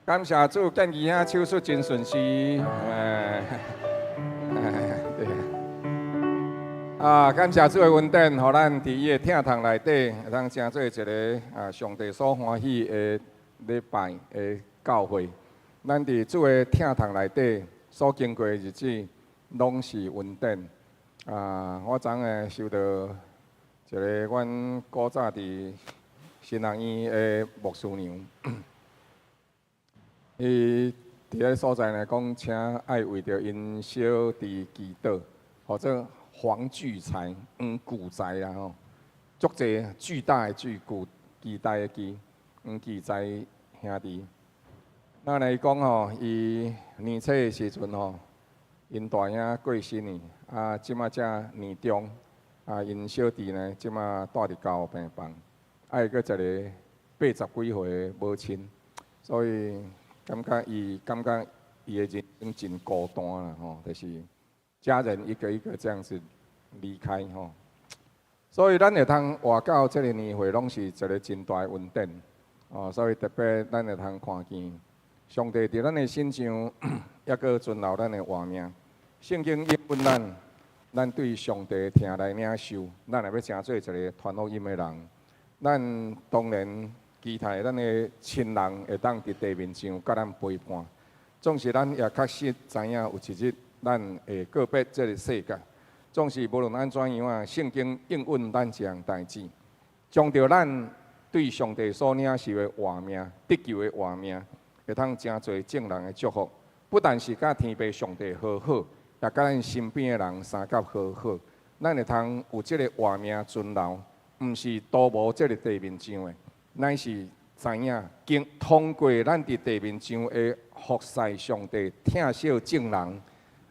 感謝主，建基兄手術真順時，哎，對。啊，感謝主的恩典，予咱佇伊的疼痛內底，會當成做一个上帝所歡喜的禮拜的教會。咱佇主的疼痛內底所經過的日子，攏是恩典。啊，我昨昏收到一个阮古早佇神學院的牧師娘。伊佇彼所在呢，講請愛為著𪜶小弟祈禱，號做黃巨才、黃巨才啦吼，足濟巨大的巨，巨期待的期，黃巨才兄弟。咱來講吼，伊年初的時陣吼，𪜶大兄過身去，啊，這馬才年中，啊，𪜶小弟呢，這馬蹛佇加護病房，啊，伊閣一個80幾歲的母親，所以感覺伊感覺伊的人生真孤單啦吼，就是家人一個一個這樣子離開吼，所以咱會通活到這个年歲，攏是一個真大的恩典哦。所以特別咱會通看見上帝佇咱的身上，猶閣存留咱的活命。聖經應允咱，咱對上帝疼來領受，咱若欲成做一个傳福音的人，咱當然期待咱的親人會當佇地面上佮咱陪伴。總是咱也確實知影有一日咱會告別這个世界。總是無論按怎樣啊，聖經應允咱這項代誌，將著咱對上帝所領受的活命、得救的活命，會通成做眾人的祝福。不但是佮天父上帝和好，也佮咱身邊的人相佮和好。咱會通有這个活命存留，毋是徒無這个地面上的。乃是知影，經通過咱佇地面上的服侍上帝、疼惜眾人，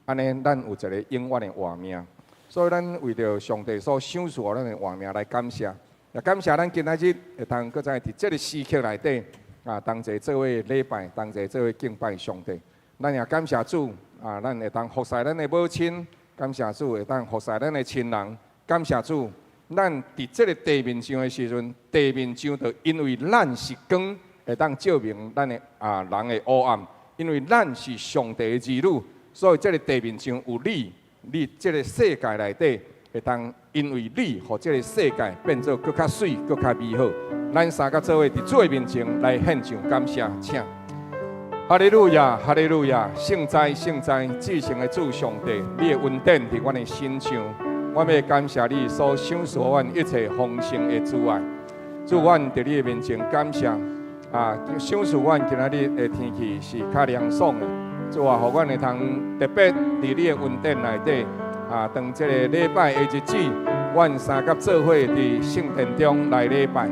按呢，咱有一个永遠的活命。所以，咱為著上帝所賞賜予咱的活命來感謝，也感謝咱今仔日會通閣再佇這个時刻內底啊，同齊做伙禮拜，同齊做伙敬拜上帝。咱也感謝主啊，咱會當服侍咱的母親，感謝主會當服侍咱的親人，感謝主。咱佇這个地面上的時陣，地面上就因為咱是光，會當照明咱的人的黑暗。因為咱是上帝的兒女，所以這个地面上有你，你這个世界內底會當因為你，予這个世界變做閣較媠、閣較美好。咱三個做伙佇主的面前來獻上感謝，請。哈利路亞，哈利路亞，聖哉聖哉，至聖的主上帝，你的恩典佇阮的身上。我欲感謝你所賞賜阮一切豐盛的慈愛，主，阮佇你的面前感謝啊！賞賜阮今仔日的天氣是較涼爽的，主啊，予阮會通特別佇你的恩典內底啊，當這个禮拜的日子，阮三佮做伙佇聖殿中來禮拜。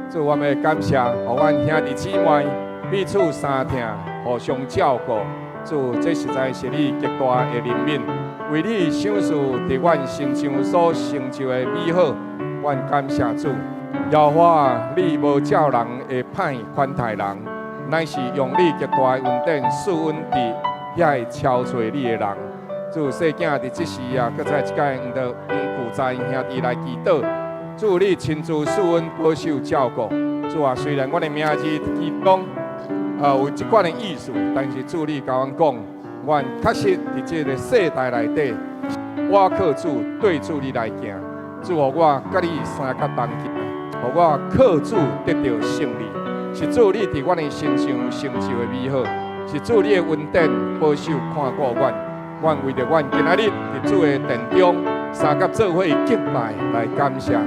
主，我欲感謝，予阮兄弟姊妹彼此相疼，互相照顧。主，這實在是你極大的憐憫。為你賞賜佇阮身上所成就的美好，阮感謝主。耶和華，你無照人的歹寬待人，乃是用你極大的恩典賜恩佇遐會朝揣你的人。主，細囝佇這時啊，閣再一擺為著黃巨才兄弟來祈禱。主，你親自賜恩保守照顧。主啊，雖然阮的名字其中有這款的意思，但是主你共阮講，阮確實佇這个世代內底，我靠主對主你來行，主予我佮你相佮同行，予我靠主得著勝利。是主你佇阮的身上成就的美好，是主你的恩典保守看顧阮。阮為著阮今仔日佇主的殿中相佮做伙敬拜來感謝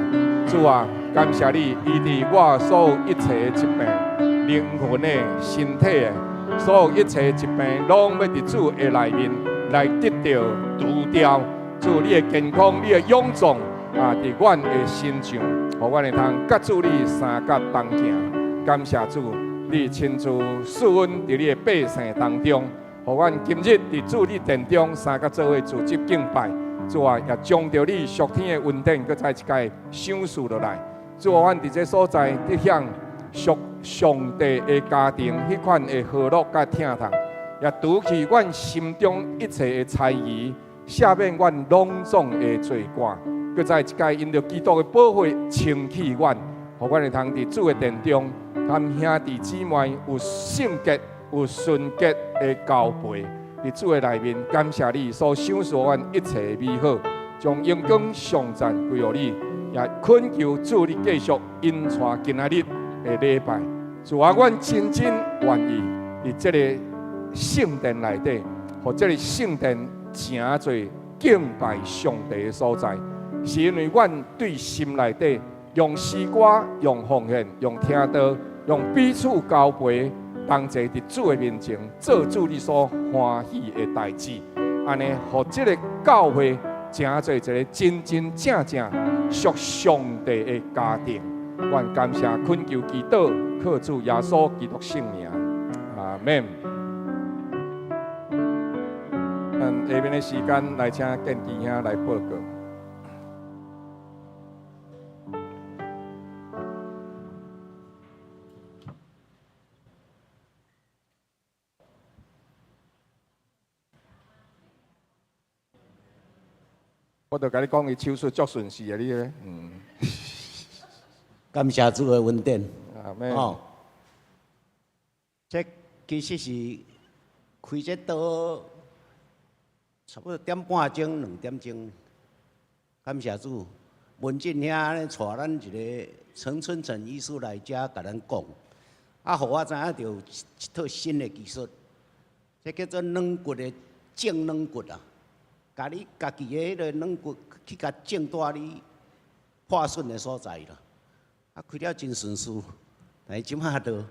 主啊！感謝你醫治我所有一切的疾病，靈魂的、身體的。所有一切疾病，攏欲佇主的內面來得著除掉。主你的健康，你的勇壯啊，佇阮的身上，予阮會通佮主你相佮同行。感謝主，你親自賜恩佇你的百姓當中，予阮今日佇主你殿中相佮做伙組織敬拜。主啊，也將著你屬天的恩典，閣再一擺賞賜落來。主啊，阮佇這所在得享屬上帝的家庭，彼款的和樂佮疼痛，也除去阮心中一切的猜疑，赦免阮攏總的罪過，閣再一擺因著基督的寶血清洗阮，予阮會通佇主的殿中，和兄弟姊妹有聖潔。有純潔的交陪。佇主的內面，感謝你所賞賜阮一切的美好，將榮光頌讚歸予你，也懇求主你繼續引帶今仔日的禮拜。主啊，阮真真願意佇這個聖殿內底，予這個聖殿成做敬拜上帝的所在，是因為阮對心內底用詩歌、用奉獻、用聽道、用彼此交陪，同齊佇主的面前做主你所歡喜的代誌，按呢，予這個教會成做一個真真正正屬上帝的家庭。阮感謝懇求祈禱，靠主耶穌基督聖名，阿門。咱下面的時間來請建基兄來報告。我就共你講，伊手術足順勢的，你咧，嗯。感謝主的恩典。阿們。哦，這其實是開這刀，差不多點半鐘、2點鐘。感謝主，文進兄咧帶咱一個陳春成醫師來遮共咱講，啊，予我知影著一套新的技術，這叫做軟骨的種軟骨啊。共你家己的彼個軟骨去共種佇你破損的所在啦，啊，開了真順遂，但是這馬就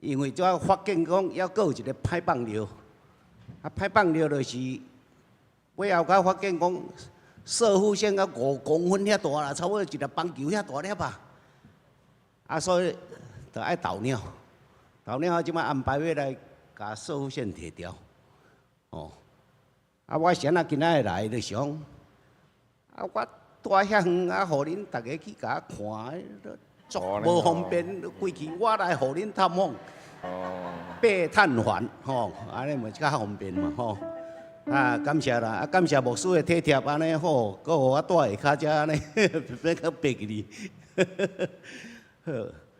因為這發現講猶閣有一個歹放尿，啊，歹放尿就是尾後才發現講，攝護腺到5公分遐大啦，差不多一粒棒球遐大粒吧，啊，所以就愛導尿，導尿這馬安排欲來共攝護腺提掉，哦。啊！我是按怎今仔日來，就是講，啊，我蹛遐遠啊，予恁逐家去共我看，足無方便。規氣我來予恁探訪，爬探訪吼，按呢嘛較方便嘛吼。啊，感謝啦，啊，感謝牧師的體貼，按呢好，閣予我蹛下跤遮按呢，免閣爬起去。好，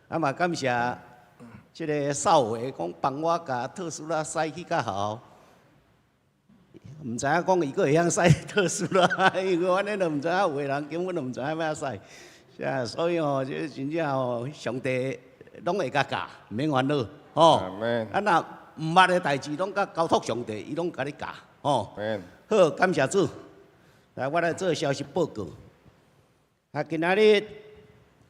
啊嘛感謝這个少偉講幫我共特斯拉駛去較好。毋知影講伊閣會曉駛特斯拉，因為阮呢都毋知影，有的人根本都毋知影欲按怎駛，啊，所以吼，這真正吼，上帝攏會共教，毋免煩惱，吼。啊，若毋捌的代誌，攏共交託上帝，伊攏共你教，吼。好，感謝主。來，我來做消息報告。啊，今仔日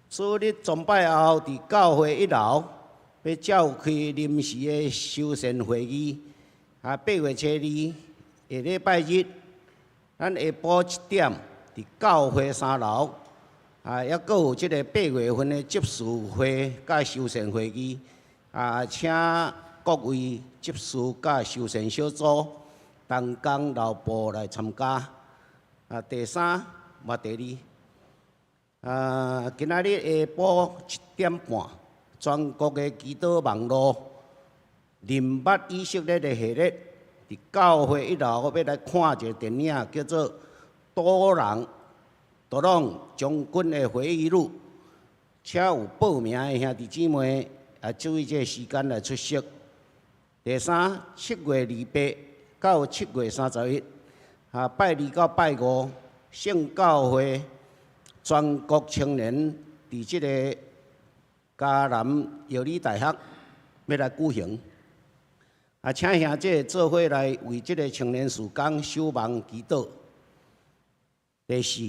主日崇拜後，佇教會一樓欲召開臨時的修繕會議。啊，8月初2。下禮拜日，咱下晡7點，佇教會三樓，啊，猶閣有這个八月份的執事會佮修繕會議，啊，請各位執事佮修繕小組同工老部來參加。啊，第三嘛第二，啊，今仔日下晡7點半，全國的祈禱網路，認捌以色列的系列。佇教會一樓，欲來看一個電影，叫做《多朗多朗將軍的回憶錄》，請有報名的兄弟姊妹啊，注意這個時間來出席。第三，7月28到7月31，啊，拜二到拜五，聖教會全國青年佇這个嘉南藥理大學欲來舉行。啊，請兄弟做伙來為這个青年事工守望祈禱。第四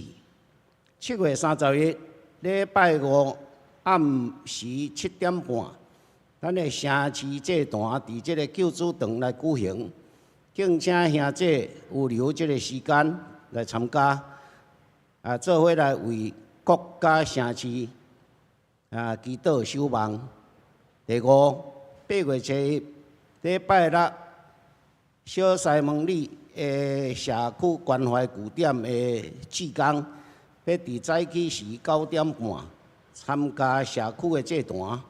，7月31禮拜五暗時7點半，咱的城市祭壇佇這个救主堂來舉行，敬請兄弟有留這个時間來參加，啊，做伙來為國家城市啊祈禱守望。第五，8月7日。禮拜六，小西門里的社區關懷據點的志工，欲佇早起時9點半參加社區的祭壇。啊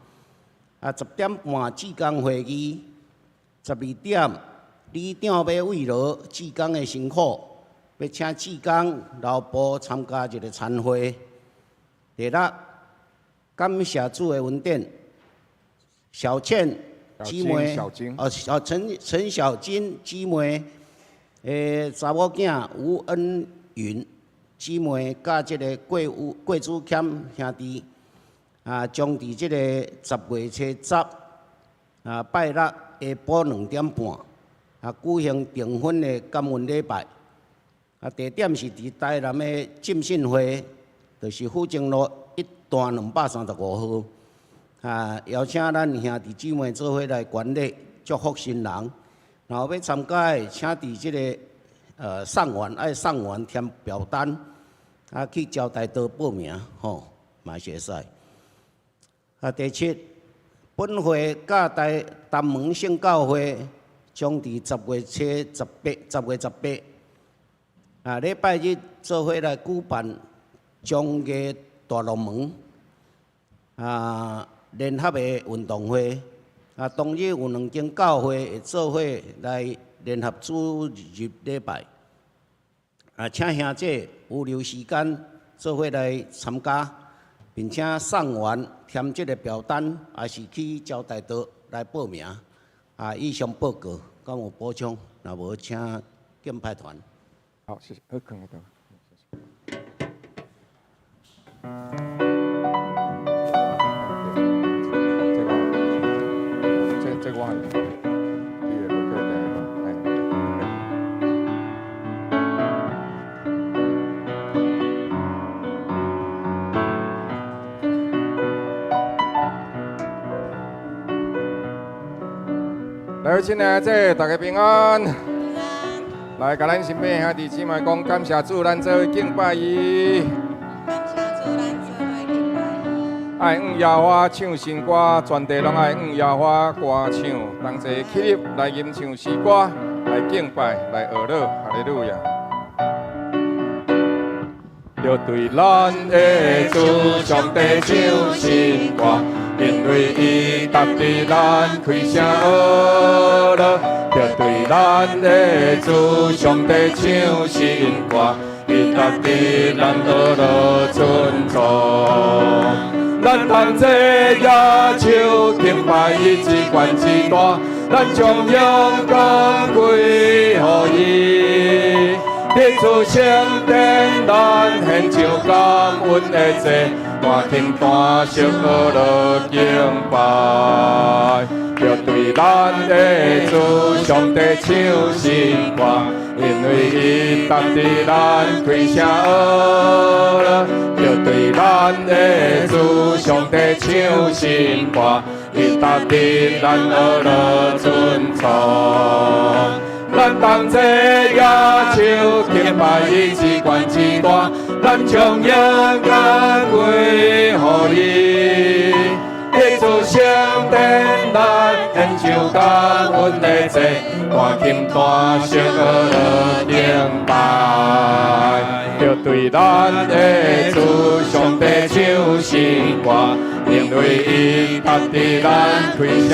，10點半志工會議，12點里長欲慰勞志工的辛苦，欲請志工老部參加一個餐會。第六，感謝主的恩典，小倩。姊妹，哦哦陳小金姊妹的查某囝吳恩雲姊妹，佮這个郭主謙兄弟，啊，將佇這个10月初10啊拜六下晡2點半啊舉行訂婚的感恩禮拜。啊，地點是佇台南的浸信會，就是府政路一段235號。啊，邀請咱兄弟姊妹做伙來觀禮，祝福新人。然後欲參加的，請佇這个送完愛送完填表單，啊去招待所報名，吼，嘛是會使。啊，第七，本會佮台南門聖教會將佇10月初18，10月18，啊，禮拜日做伙來舉辦彰藝大龍門啊聯合的運動會。啊，當日有兩間教會會做伙來聯合主日禮拜。啊，請兄弟有留時間做伙來參加，並且送完填這个表單，抑是去招待所來報名。啊，以上報告，敢有補充？若無，請敬拜團。好，謝謝。好，囥佇度。這個，這我，你會無記得？來，親愛的，大家平安。來，共咱身邊兄弟姊妹講，感謝主，咱做伙敬拜伊。感謝主，咱做伙敬拜伊。愛向耶和華唱新歌，全地攏愛向耶和華歌唱，同齊起立來吟唱詩歌，來敬拜，來學樂，哈利路亞。著對咱的主上帝唱新歌，因為伊值得咱開聲學樂。著對咱的主上帝唱新歌，伊值得咱學樂尊崇。咱同齊舉手敬拜伊至懸至大，咱將榮光歸予伊。佇主聖殿，咱獻上感恩的祭，大聲大聲學樂敬拜。著對咱的主上帝唱新歌，因為伊值得咱開聲學樂。著對咱的主上帝唱新歌，伊值得咱學樂尊崇。咱同齊舉手敬拜伊至懸至大，咱將榮光歸予伊。佇主聖殿，咱獻上感恩的祭，大聲大聲學樂敬拜。著對咱的主上帝唱新歌，因為伊值得咱開聲學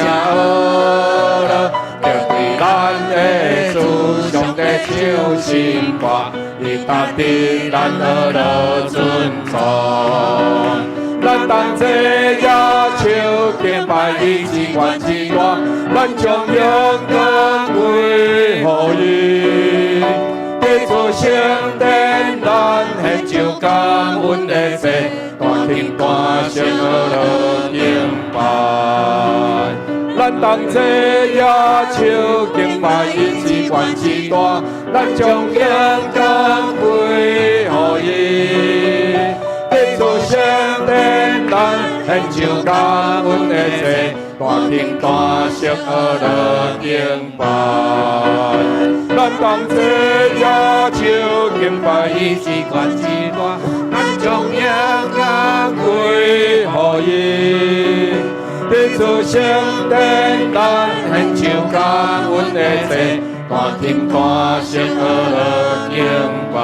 樂。著對咱的主上帝唱新歌，伊值得咱學樂尊崇。咱同齊舉手敬拜伊至懸至大，咱將榮光歸予伊。佇主聖殿，咱獻上感恩的祭，大聲大聲學樂敬拜。咱同齊舉手敬拜伊至懸至大，咱將榮光歸予伊。佇主聖殿，咱獻上感恩的祭，大聲大聲學樂敬拜。咱同齊舉手敬拜伊至懸至大，咱將榮光歸予伊。佇主聖殿，咱獻上感恩的祭，大聲大聲學樂敬拜。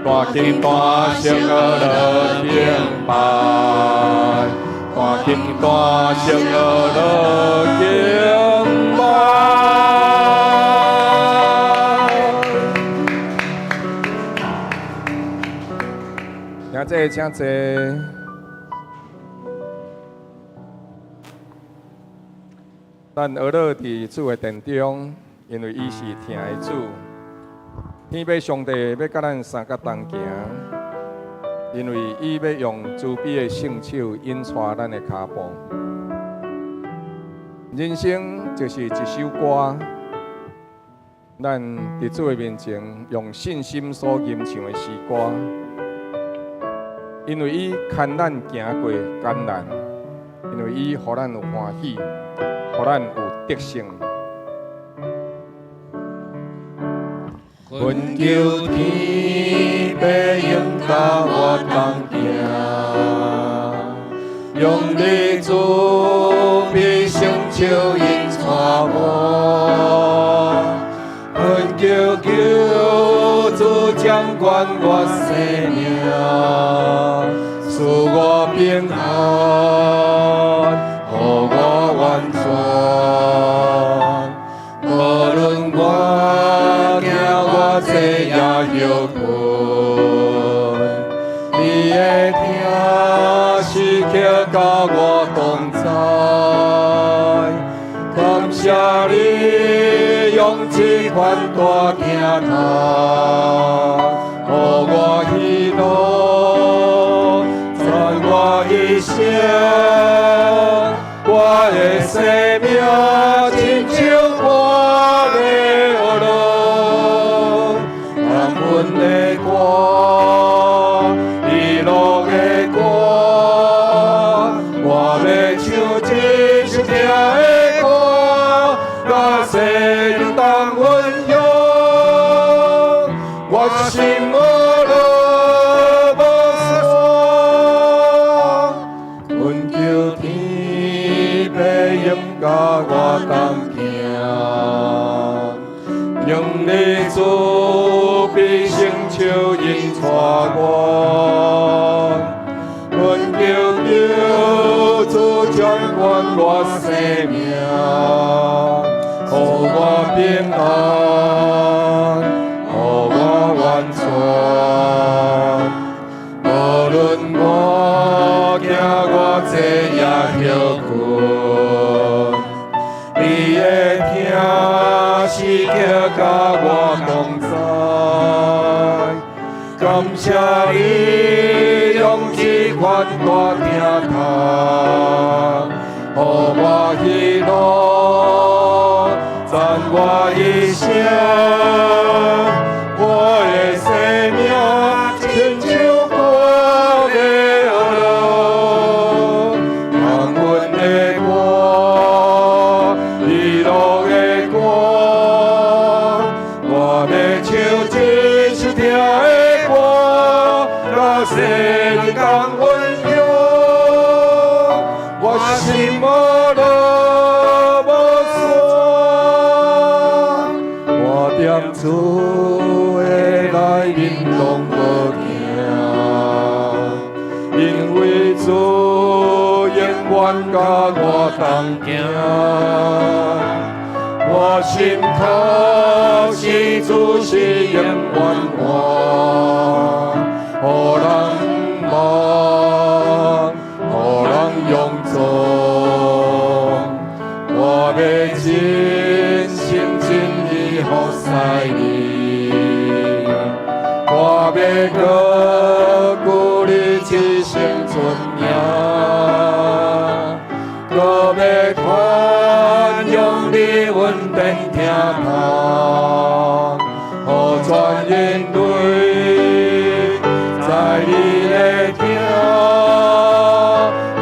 大聲大聲學樂敬拜，大聲大聲學樂敬拜。請坐，請坐。咱呵樂佇主的殿中，因為伊是疼的主。天父上帝欲佮咱相佮同行，因為伊欲用慈悲的聖手引帶咱的跤步。人生就是一首歌，咱佇主的面前用信心所吟唱的詩歌，因為伊牽咱行過艱難，因為伊予咱有歡喜，予咱有得勝。懇求天父永佮我同行，用你慈悲聖手引帶我，懇求救主掌管我生命，賜我平安，予我完全。無論我行偌濟夜歇睏，你的疼時刻佮我同在。感謝你用這款大疼痛，予我喜樂，讚我一生，我的生命親像歌咧呵樂，感恩的歌，喜樂的歌，我欲唱這首疼的歌，佮世人同分享。我心呵樂無散，懇求天父永佮我同行，用你慈悲聖手引帶我，懇求救主掌管我生命，予我平安，予我完全。無論我行偌濟夜歇睏，你的疼時刻佮我同在。感謝你用這款大疼痛，予我喜樂，讚我一生，我的生命親像歌咧呵樂，感恩的歌，喜樂的歌，我欲唱這首疼的歌，佮世人同分享。我心呵樂無散，我踮主的內面攏無驚，因為主永遠佮我同行。我心確信主是永遠活，予人望，予人勇壯。我欲盡心盡意服侍你，我欲高舉你至聖尊名，閣欲傳揚你恩典疼痛，予全人類知你的疼。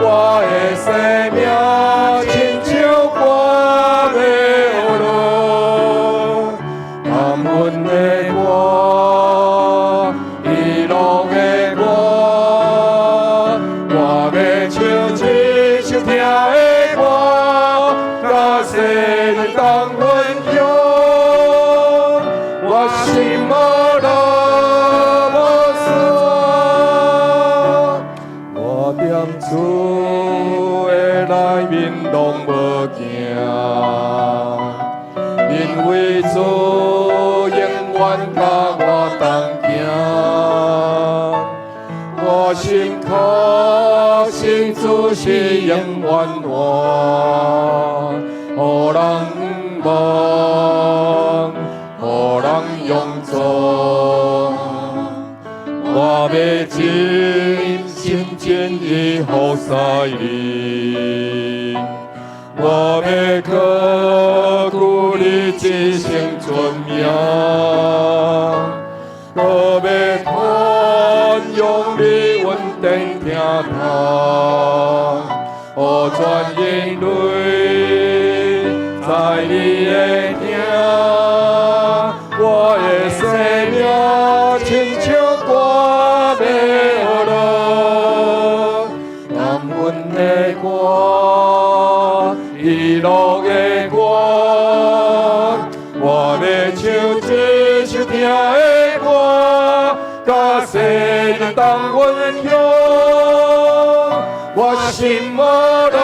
我的生命親像歌咧呵樂，感恩的歌，喜樂的歌，我欲唱這首疼的歌，佮世人同分享。我心呵樂無散，我踮主的內面攏無驚，因為主永遠佮我同行。我心確信主是永遠活，予人仰望，予人勇壮。我欲盡心盡意服侍你，我欲刻苦你一生尊名，閣欲傳揚你恩典疼痛，予全人類知你的疼。我的生命親像歌欲落，感恩的歌，喜樂的歌，我欲唱這首疼的歌，佮世人同分享。我心無落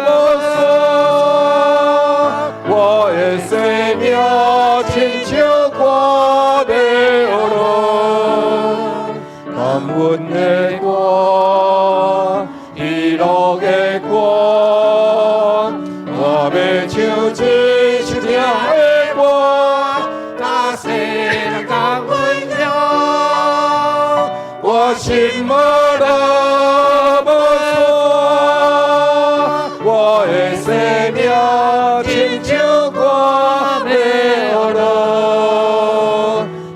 無散，我的生命親像歌欲落，感恩的歌，喜樂的歌，我欲唱這首疼的歌，佮世人同分享。我心無落無散，我的生命親像歌欲落，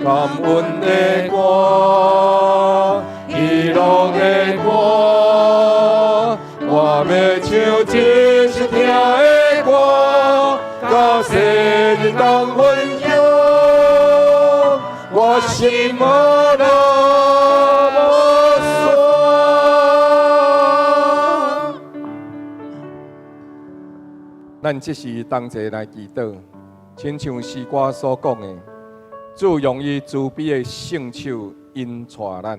感恩的歌，喜樂的歌，我欲唱這首疼的歌，佮世人同分享。我心無落無散。咱這時同齊來祈禱，親像詩歌所講的，主用伊慈悲的聖手引帶咱，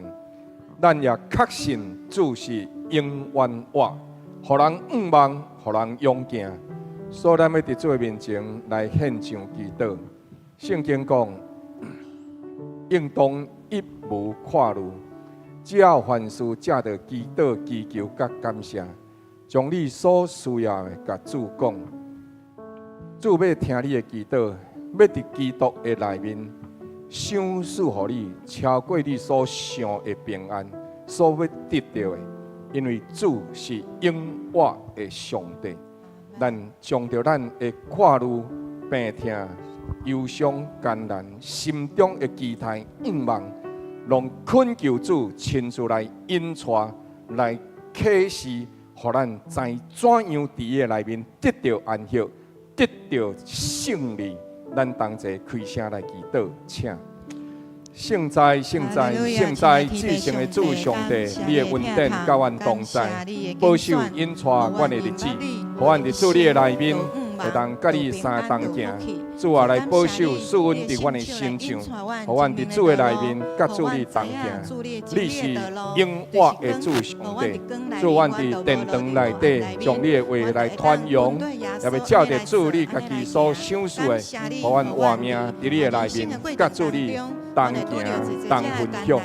咱也確信主是永遠活，予人仰望，予人勇行。所以咱欲佇主的面前來獻上祈禱。聖經講，應當一無掛慮，只要凡事藉著祈禱、祈求佮感謝，將你所需要的共主講。主欲聽你的祈禱，欲佇基督的內面賞賜予你超過你所想的平安，所欲得著的，因為主是永活的上帝。咱將著咱的掛慮、病痛、憂傷、艱難，心中的期待、願望，攏懇求主親自來引帶、來啟示，予咱知怎樣佇伊的內面得著安息，得著勝利。咱同齊開聲來祈禱，請。聖哉，聖哉，聖哉！至聖的主上帝，你的恩典佮阮同在，保守引帶阮的日子，予阮佇主你的內面，會當佮你相同行。主啊，來保守賜阮佇阮的身上，予阮佇主的內面佮主你同行。你是永活的主上帝，主阮佇殿堂內底將你的話來傳揚，也欲照著主你家己所賞賜的，予阮活命佇你的內面佮主你同行同分享。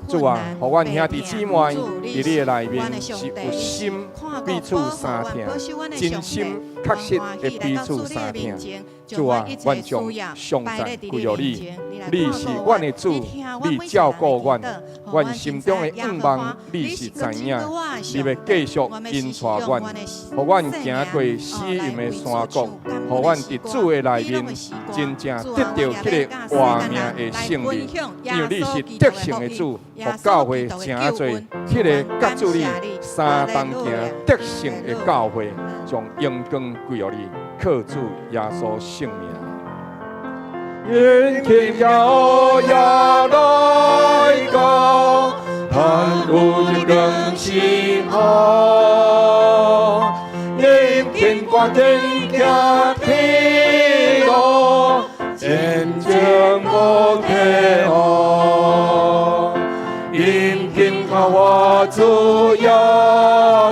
主啊，予阮兄弟姊妹佇你的內面是有心彼此相疼，真心確實的彼此相疼。主啊，阮將頌讚歸予你，你是阮的主，你照顧阮，阮心中的願望你是知影，你欲繼續引帶阮，予阮行過死蔭的山谷，予阮佇主的內面真正得著彼个活命的勝利。因為你是得勝的主，予教會成做彼个佮主你相同行得勝的教會，將榮光歸予你，靠主耶穌聖名。因天驕也來到，盼有日光時候，因天趕緊行天路，前程無退後。因天靠我主耶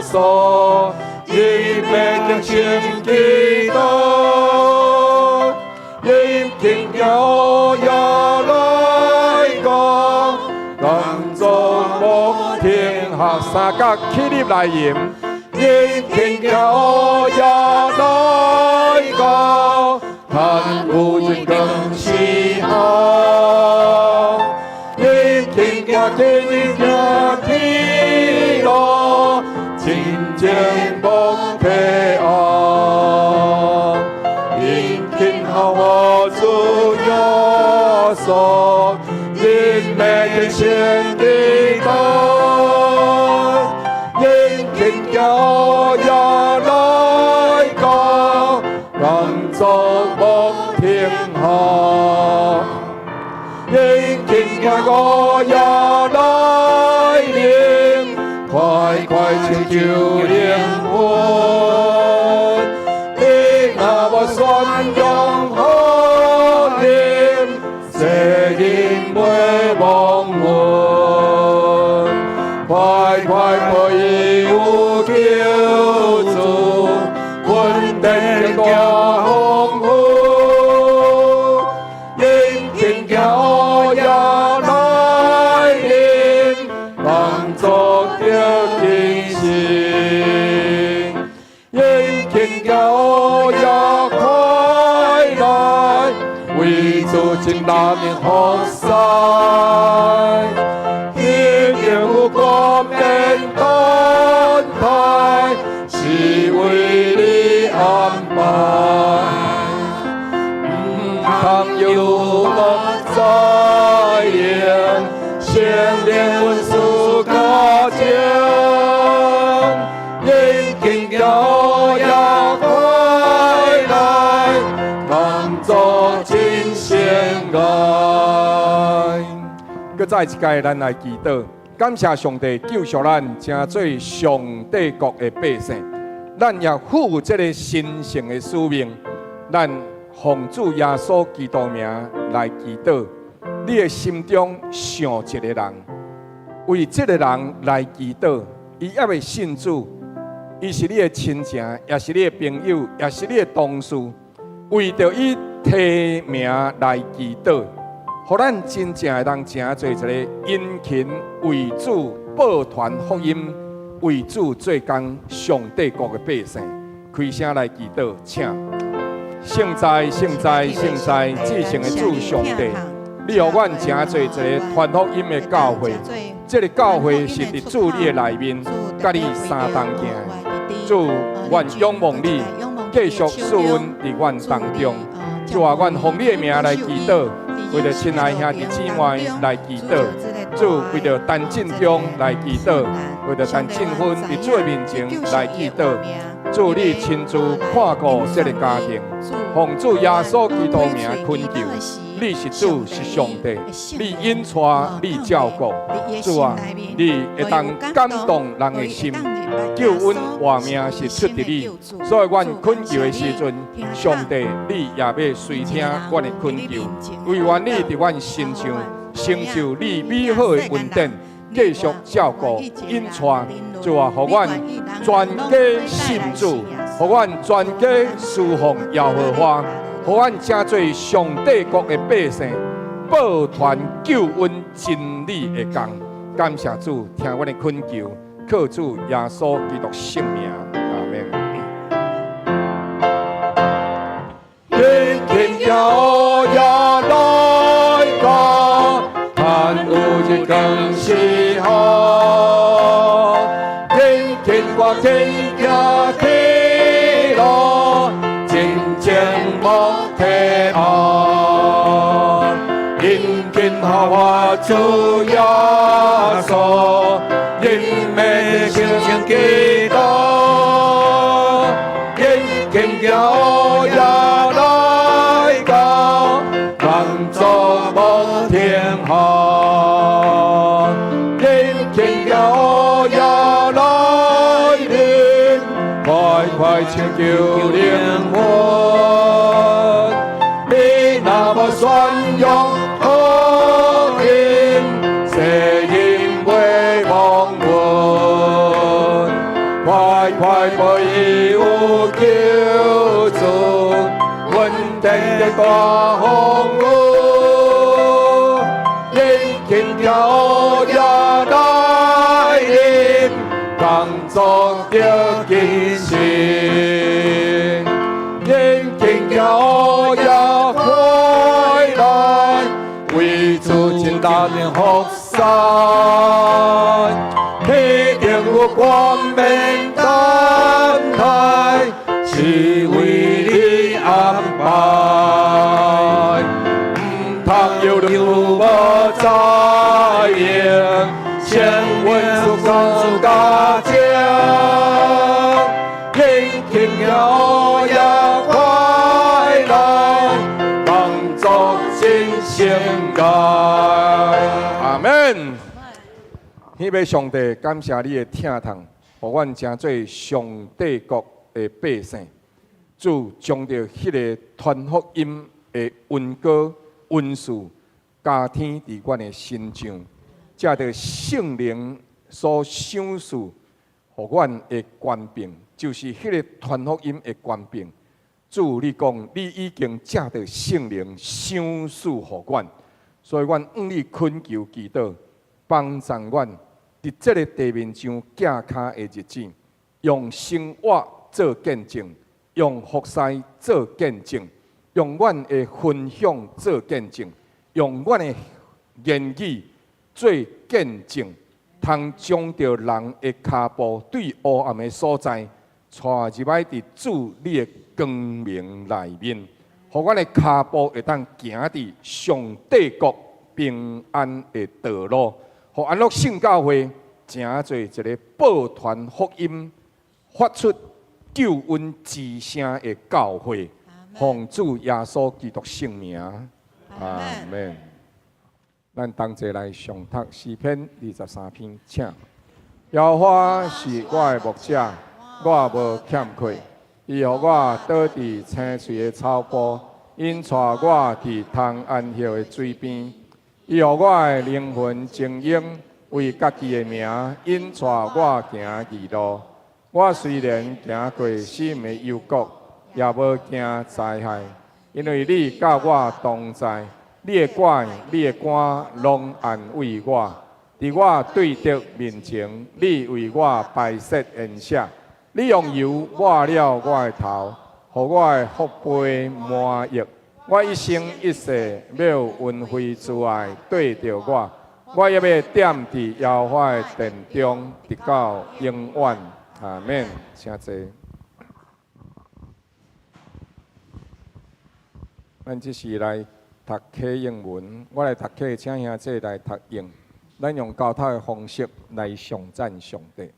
穌，伊欲更新基督。因天驕也來到，當作無停下三角起立來迎。因天驕也來莫退後，殷勤效法主耶穌，忍耐得勝基督，殷勤行烏夜來到，工作莫停下。殷勤行午夜來臨，快快拯救靈魂。你若無宣揚福音，世人袂忘阮。快快報伊有救主，恩典的大豐富。殷勤行午夜來臨，工作著更新。殷勤行午夜快來，為主盡力服侍。一定有冠冕等待，是為你安排。毋通猶豫莫再延，聖靈恩賜加增。殷勤行午夜快來，工作真先愛。閣再一擺，咱來祈禱，感謝上帝救贖咱，成做上帝國的百姓。咱也負這个神聖的使命，咱奉主耶穌基督名來祈禱。你的心中想一個人，為這个人來祈禱，伊猶未信主，伊是你的親情，也是你的朋友，也是你的同事，為著伊提名來祈禱，予咱真正會當成做一个殷勤為主報傳福音、為主做工上帝國的百姓。開聲來祈禱，請聖哉、聖哉、聖哉，至聖的主上帝，你予阮成做一个傳福音的教會，這个教會是佇主你的內面，佮你相同行的。主，阮仰望你，繼續賜恩佇阮當中。主啊，阮奉你的名來祈禱，為著親愛兄弟姊妹來祈禱。主，為著陳進忠來祈禱，為著陳進芬佇主的面前來祈禱。主，你親自看顧這个家庭，奉主耶穌基督名懇求。你是主，是上帝，你引帶，你照顧。主啊，你會當感動人的心，救阮活命是出佇你，所以阮懇求的時陣，上帝你也欲垂聽阮的懇求，惟願你佇阮身上成就你美好的恩典，繼續照顧引帶。主啊，予阮全家信主，予阮全家侍奉耶和華，予阮成做上帝國的百姓，報傳救恩真理的工。感謝主，聽阮的懇求，靠主耶穌基督聖名，阿們。殷勤行午夜來到，盼有日更時候，殷勤趕緊行起路，真正莫退後。殷勤效法主耶穌，忍耐得勝基督，殷勤行午夜來到，工作莫停下。殷勤行午夜來臨，快快拯救靈魂。你若無宣揚福音，世人袂忘阮。快快報伊有救主，恩典的大豐富。殷勤行午夜來臨，工作著更新。殷勤行午夜快來，為主盡力服侍。天頂有冠冕等是為你安排，毋通猶豫無知影，先阮出主家情，輕輕搖也快樂，當作真性愛。阿門。天父上帝，感謝你的疼痛，予阮成做上帝國的百姓。主將著彼个傳福音的恩膏恩賜加添佇阮的身上，藉著聖靈所賞賜予阮的權柄，就是彼个傳福音的權柄。主，你講你已經藉著聖靈賞賜予阮，所以阮向你懇求祈禱，幫助阮佇這个地面上行跤的日子，用生活做見證，用服侍做見證，用阮的分享做見證，用阮的言語做見證，通將著人的跤步對黑暗的所在帶入來佇主你的光明內面，予阮的跤步會當行佇上帝國平安的道路，予安樂聖教會成做一个報傳福音、發出救恩之聲的教會。奉主耶穌基督聖名，阿門。咱同齊來誦讀詩篇23篇，請。耶和華是我的牧者，我無欠缺。伊予我倒佇青翠的草埔，引帶我佇通安歇的水邊。伊予我的靈魂晶瑩，為家己的名引帶我行義路。我雖然行過死蔭的幽谷，也無驚災害，因為你佮我同在，你的拐、你的竿攏安慰我。佇我對敵面前，你為我擺設筵席，你用油抹了我的頭，予我的福杯滿溢。我一生一世欲有恩惠慈愛綴著我，我猶欲踮佇耶和華的殿中，直到永遠。阿門。請坐。咱這是來讀啟應文，我來讀啟，請兄弟來讀應。咱用交託的方式來頌讚上帝。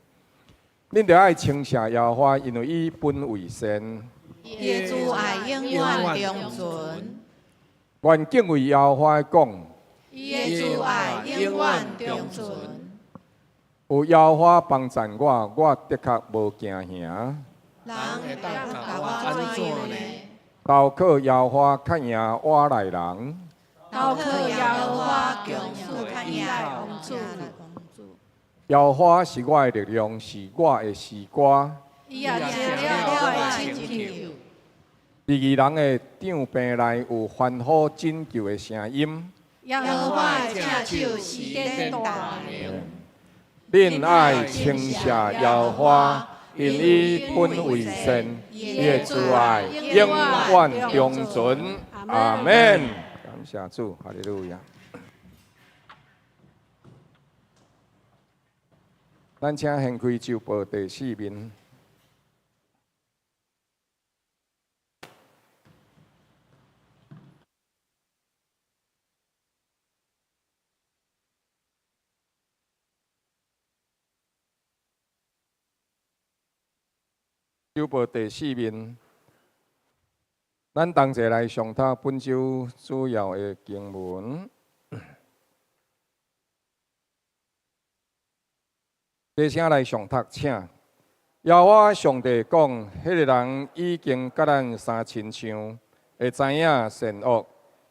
恁著愛稱謝耶和華，因為伊本為善。伊的慈愛永遠長存。願敬畏耶和華的講。伊的慈愛永遠長存。有耶和華幫贊我，我的確無驚嚇。人會當共我按怎呢？投靠耶和華較贏倚賴人。投靠耶和華強勢較贏王子。耶和華是我的力量，是我的詩歌。伊也成了我的拯救。佇義人的帳棚內有歡呼拯救的聲音。耶和華的正手施展大能。恁愛稱謝耶和華，因伊本為善，伊的慈愛永遠長存。阿門。感謝主，哈利路亞。咱請掀開週報第四面。週報第四面，咱同齊來誦讀本週主要的經文。低聲來誦讀，請。耶和華上帝講，彼个人已經佮咱相親像，會知影善惡。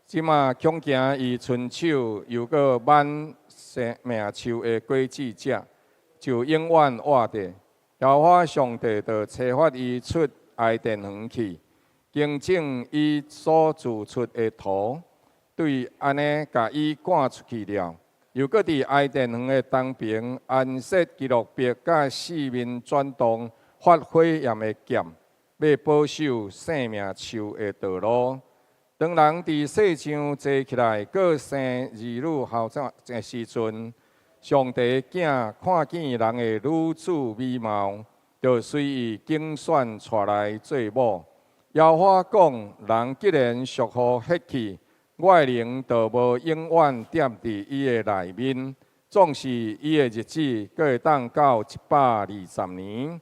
這馬恐驚伊伸手又閣挽生命樹的果子食，就永遠活著。耶和華上帝就差發伊出伊甸園去，耕種伊所自出的土，對按呢共伊趕出去了。又閣佇伊甸園的東邊安設基路伯，佮四面轉動發火焰的劍，欲保守生命樹的道路。當人佇世上坐起來，閣生兒女後仔的時陣，上帝的囝看見人的女子美貌，就隨伊揀選娶來做某。耶和華講：人既然屬乎血氣，我的靈就無永遠踮佇伊的內面。總是伊的日子，閣會當到120年。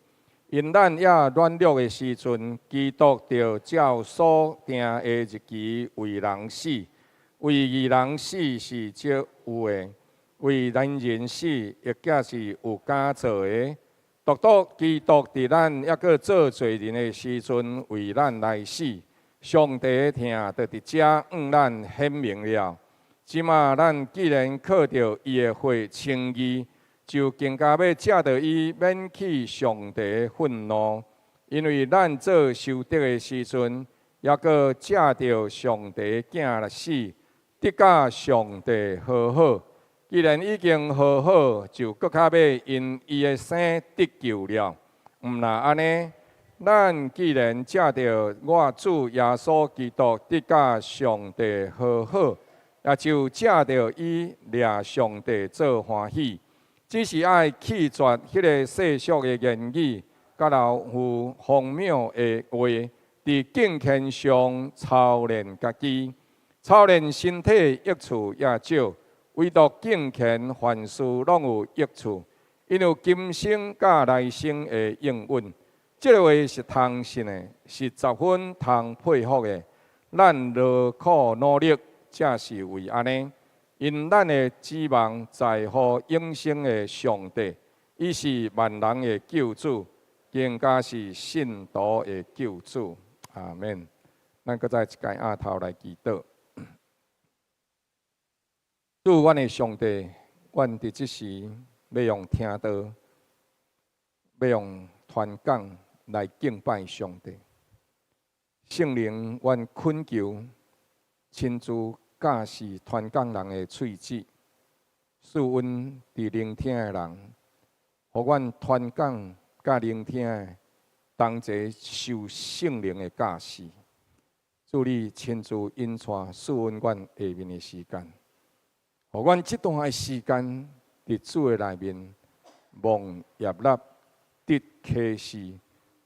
因咱猶軟弱的時陣，基督就照所定的日期為人死。為義人死是少有的，為仁人死抑則是有敢做的。獨獨基督佇咱猶閣做罪人的時陣，為咱來死，上帝的疼就佇遮向咱顯明了。這馬咱既然靠著伊的血稱義，就更加欲藉著伊免去上帝的憤怒，因為咱做仇敵的時陣，猶閣藉著上帝的囝來死，得佮上帝和好。既然已經和好，就閣較欲因伊的生得救了。毋若按呢，咱既然藉著我主耶穌基督得佮上帝和好，也就藉著伊掠上帝做歡喜。只是愛棄絕彼个世俗的言語，佮老夫荒謬的話，佇敬虔上操練家己。操練身體益處也少，唯獨敬虔凡事攏有益處，因有今生佮來生的應允。這个話是通信的，是十分通佩服的。咱勞苦努力，正是為按呢。因咱的指望在乎永生的上帝，伊是萬人的救主，更加是信徒的救主。阿門。咱閣再一擺仰頭來祈禱。主，阮的上帝，阮佇這時欲用聽道，欲用傳講來敬拜上帝。聖靈，阮懇求親自教示傳講人的喙舌，賜阮佇聆聽的人，予阮傳講佮聆聽的同齊受聖靈的教示。主你親自引帶賜阮阮下面的時間，予阮這段的時間佇主的內面蒙悅納，得啟示，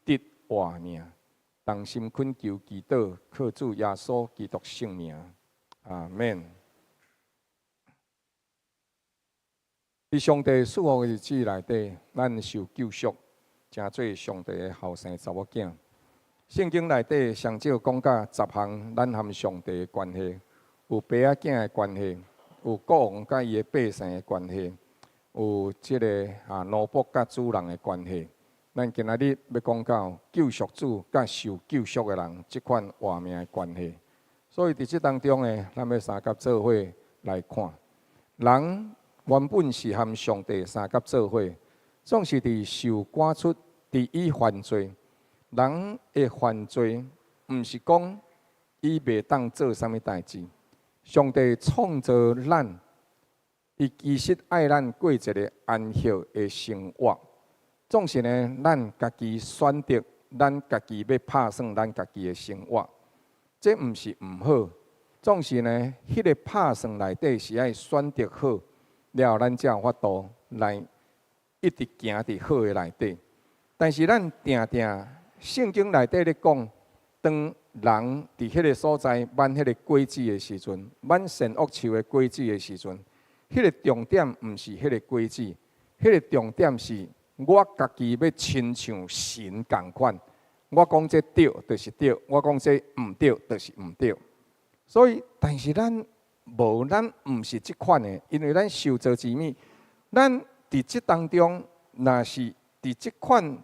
得活命，同心懇求祈禱，靠主耶穌基督聖名。阿門。佇上帝賜福的日子內底，咱受救贖，成做上帝的後生查某囝。聖經內底上少講到十項咱和上帝的關係，有爸仔囝的關係，有國王佮伊的百姓的關係，有這个奴僕佮主人的關係。咱今仔日欲講到救贖主佮受救贖的人這款活命的關係。所以佇這當中呢，咱欲相佮做伙來看，人原本是和上帝相佮做伙，總是佇受趕出，佇伊犯罪。人會犯罪，毋是講伊袂當做啥物代誌。上帝創造咱，伊其實愛咱過一个安息的生活。總是呢，咱家己選擇，咱家己欲拍算咱家己的生活。這毋是毋好，總是呢，彼个拍算內底是愛選擇好，了後咱才有法度來一直行佇好的內底。但是咱定定聖經內底咧講，當人佇彼个所在挽彼个果子的時陣，挽善惡樹的果子的時陣，彼个重點毋是彼个果子，彼个重點是我家己欲親像神仝款。我講這對，就是對；我講這毋對，就是毋對。所以，但是咱無，咱毋是這款的，因為咱受造之物，咱佇這當中，若是佇這款，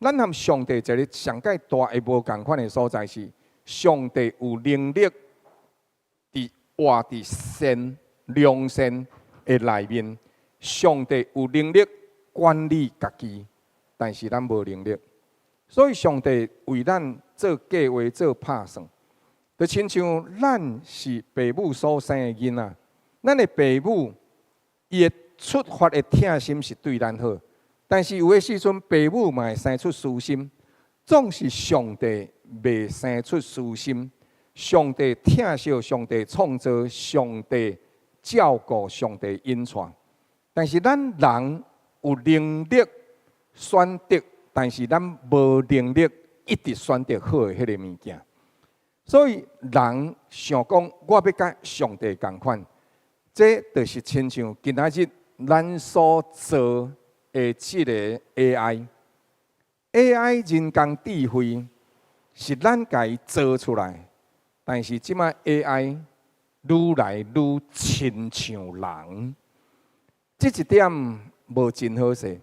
咱和上帝一个上蓋大的無仝款的所在是，上帝有能力佇活佇善良善的內面，上帝有能力管理家己，但是咱無能力。所以，上帝為咱做計劃、做拍算，就親像咱是爸母所生的囡仔，咱的爸母伊的出發的疼心是對咱好，但是有的時陣爸母嘛會生出私心，總是上帝袂生出私心，上帝疼惜，上帝創造，上帝照顧，上帝引帶，但是咱人有能力選擇。但是咱無能力一直選擇好的彼个物件。所以人想講，我欲佮上帝仝款，這就是親像今仔日咱所做的這个 AI。AI 人工智慧是咱共伊做出來，但是這擺 AI 愈來愈親像人，這一點無真好勢。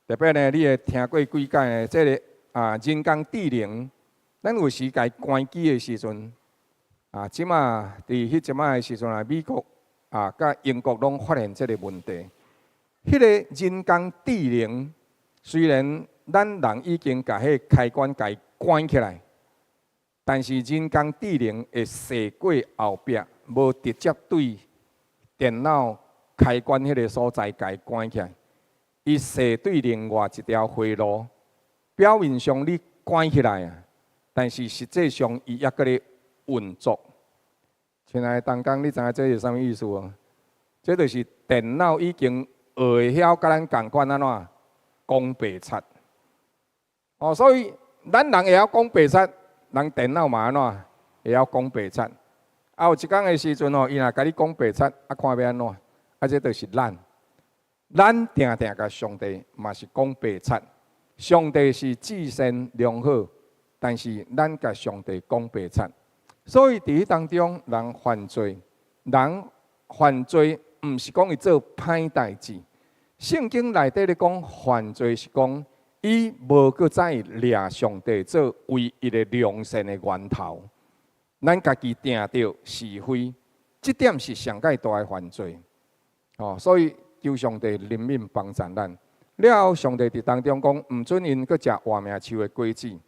特別呢，你會聽過幾擺這个人工智能，咱有時共伊關機的時陣，這擺佇彼陣仔的時陣啊，美國佮英國攏發現這个問題。彼个人工智能雖然咱人已經共彼个開關共伊關起來，但是人工智能會踅過後壁，無直接對電腦開關彼个所在共伊關起來，伊踅對另外一條回路，表面上你關起來啊，但是實際上伊猶閣咧運作。親愛的同工，你知影這是啥物意思無？這就是電腦已經學會曉佮咱仝款按怎講白賊。哦，所以咱人會曉講白賊，人電腦嘛按怎會曉講白賊。啊，有一工的時陣吼，伊若共你講白賊，啊，看欲按怎？啊，這就是咱，咱定定共上帝嘛是講白賊。上帝是至善良好，但是咱共上帝講白賊。所以佇彼當中，人犯罪，人犯罪毋是講伊做歹代誌。聖經內底咧講犯罪是講，伊無閣再掠上帝做唯一的良善的源頭，咱家己定著是非，這點是上蓋大的犯罪。哦，所以求上帝憐憫幫助咱。了後，上帝佇當中講，毋准𪜶閣食活命樹的果子。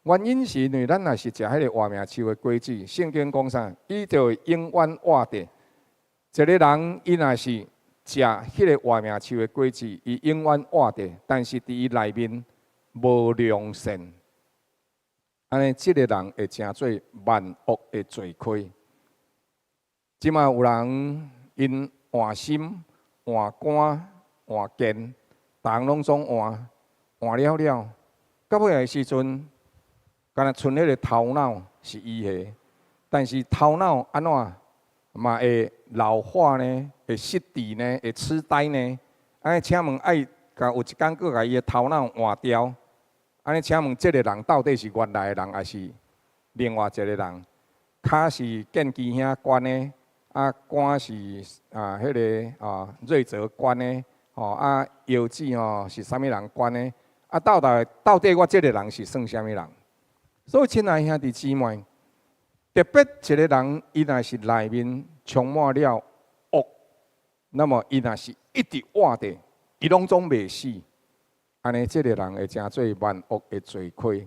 原因是因為咱若是食彼个活命樹的果子，聖經講啥？伊就會永遠活著。一个人伊若是食彼个活命樹的果子，伊永遠活著，但是佇伊內面無良善，按呢，這个人會成做萬惡的罪魁。這馬有人𪜶換心、換肝、換健，逐項攏總換，換了了，到尾的時陣，敢若賰彼个頭腦是伊的，但是頭腦按怎嘛會老化呢？會失智呢？會痴呆呢？按呢，請問愛共有一工閣共伊的頭腦換掉？按呢，請問這个人到底是原來的人，抑是另外一个人？跤是建基兄捐的，啊肝是彼个瑞澤捐的，吼啊腰子吼是啥物人捐的？啊到底我這个人是算啥物人？所以，親愛兄弟姊妹，特別一个人，伊若是內面充滿了惡，那麼伊若是一直活著，伊攏總袂死。按呢，這个人會成做萬惡的罪魁。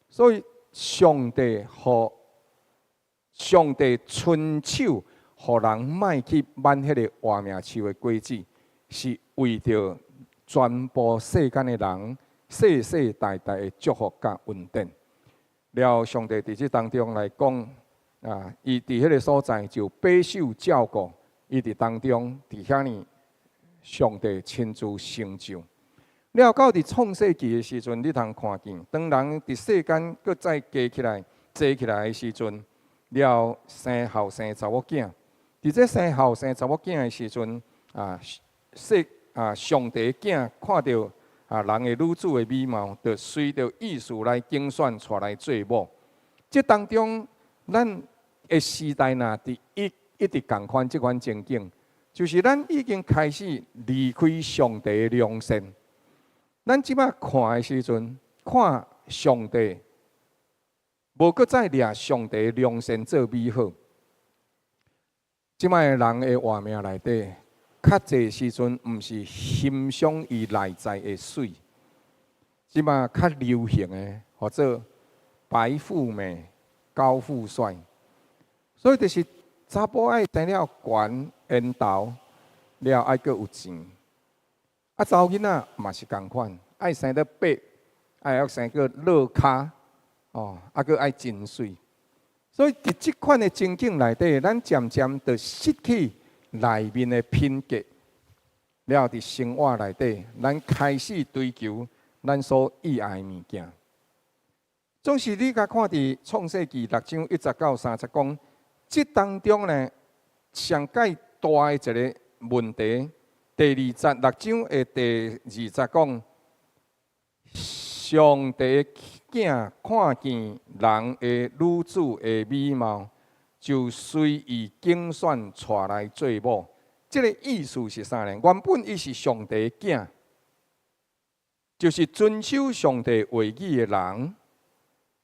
所以，上帝伸手，予人莫去挽彼个活命樹的果子，是為著全部世間的人世世代代的祝福佮恩典。了，上帝佇這當中來講，伊佇彼个所在就備受照顧，伊佇當中佇遐呢，上帝親自成就。了，到佇創世記的時陣，你通看見，當人佇世間閣再加起來、濟起來的時陣，了生後生查某囝。佇這生後生查某囝的時陣，世上帝囝看著人的女子的美貌，就隨著意思來揀選，娶來做某。這當中，咱的時代若佇一直仝款這款情景，就是咱已經開始離開上帝的良善。咱這擺看的時陣，看上帝無閣再掠上帝良善做美好。這擺的人的活命內底，較濟時陣毋是欣賞伊內在的媠，這擺較流行的，號做白富美、高富帥。所以就是查埔愛生了懸緣投，了愛閣有錢。啊，查某囡仔嘛是仝款，愛生得白，愛會曉生個落跤，哦，啊，閣愛真媠。所以佇這款的情景內底，咱漸漸就失去內面的品格。了佇生活內底，咱開始追求咱所意愛的物件。總是你共看佇創世記6章1節到3節講，這當中呢，上蓋大的一个問題，第二節六章的第二節講，上帝的囝看見人的女子的美貌，就隨意揀選娶來做某。這个意思是啥呢？原本伊是上帝的囝，就是遵守上帝話語的人，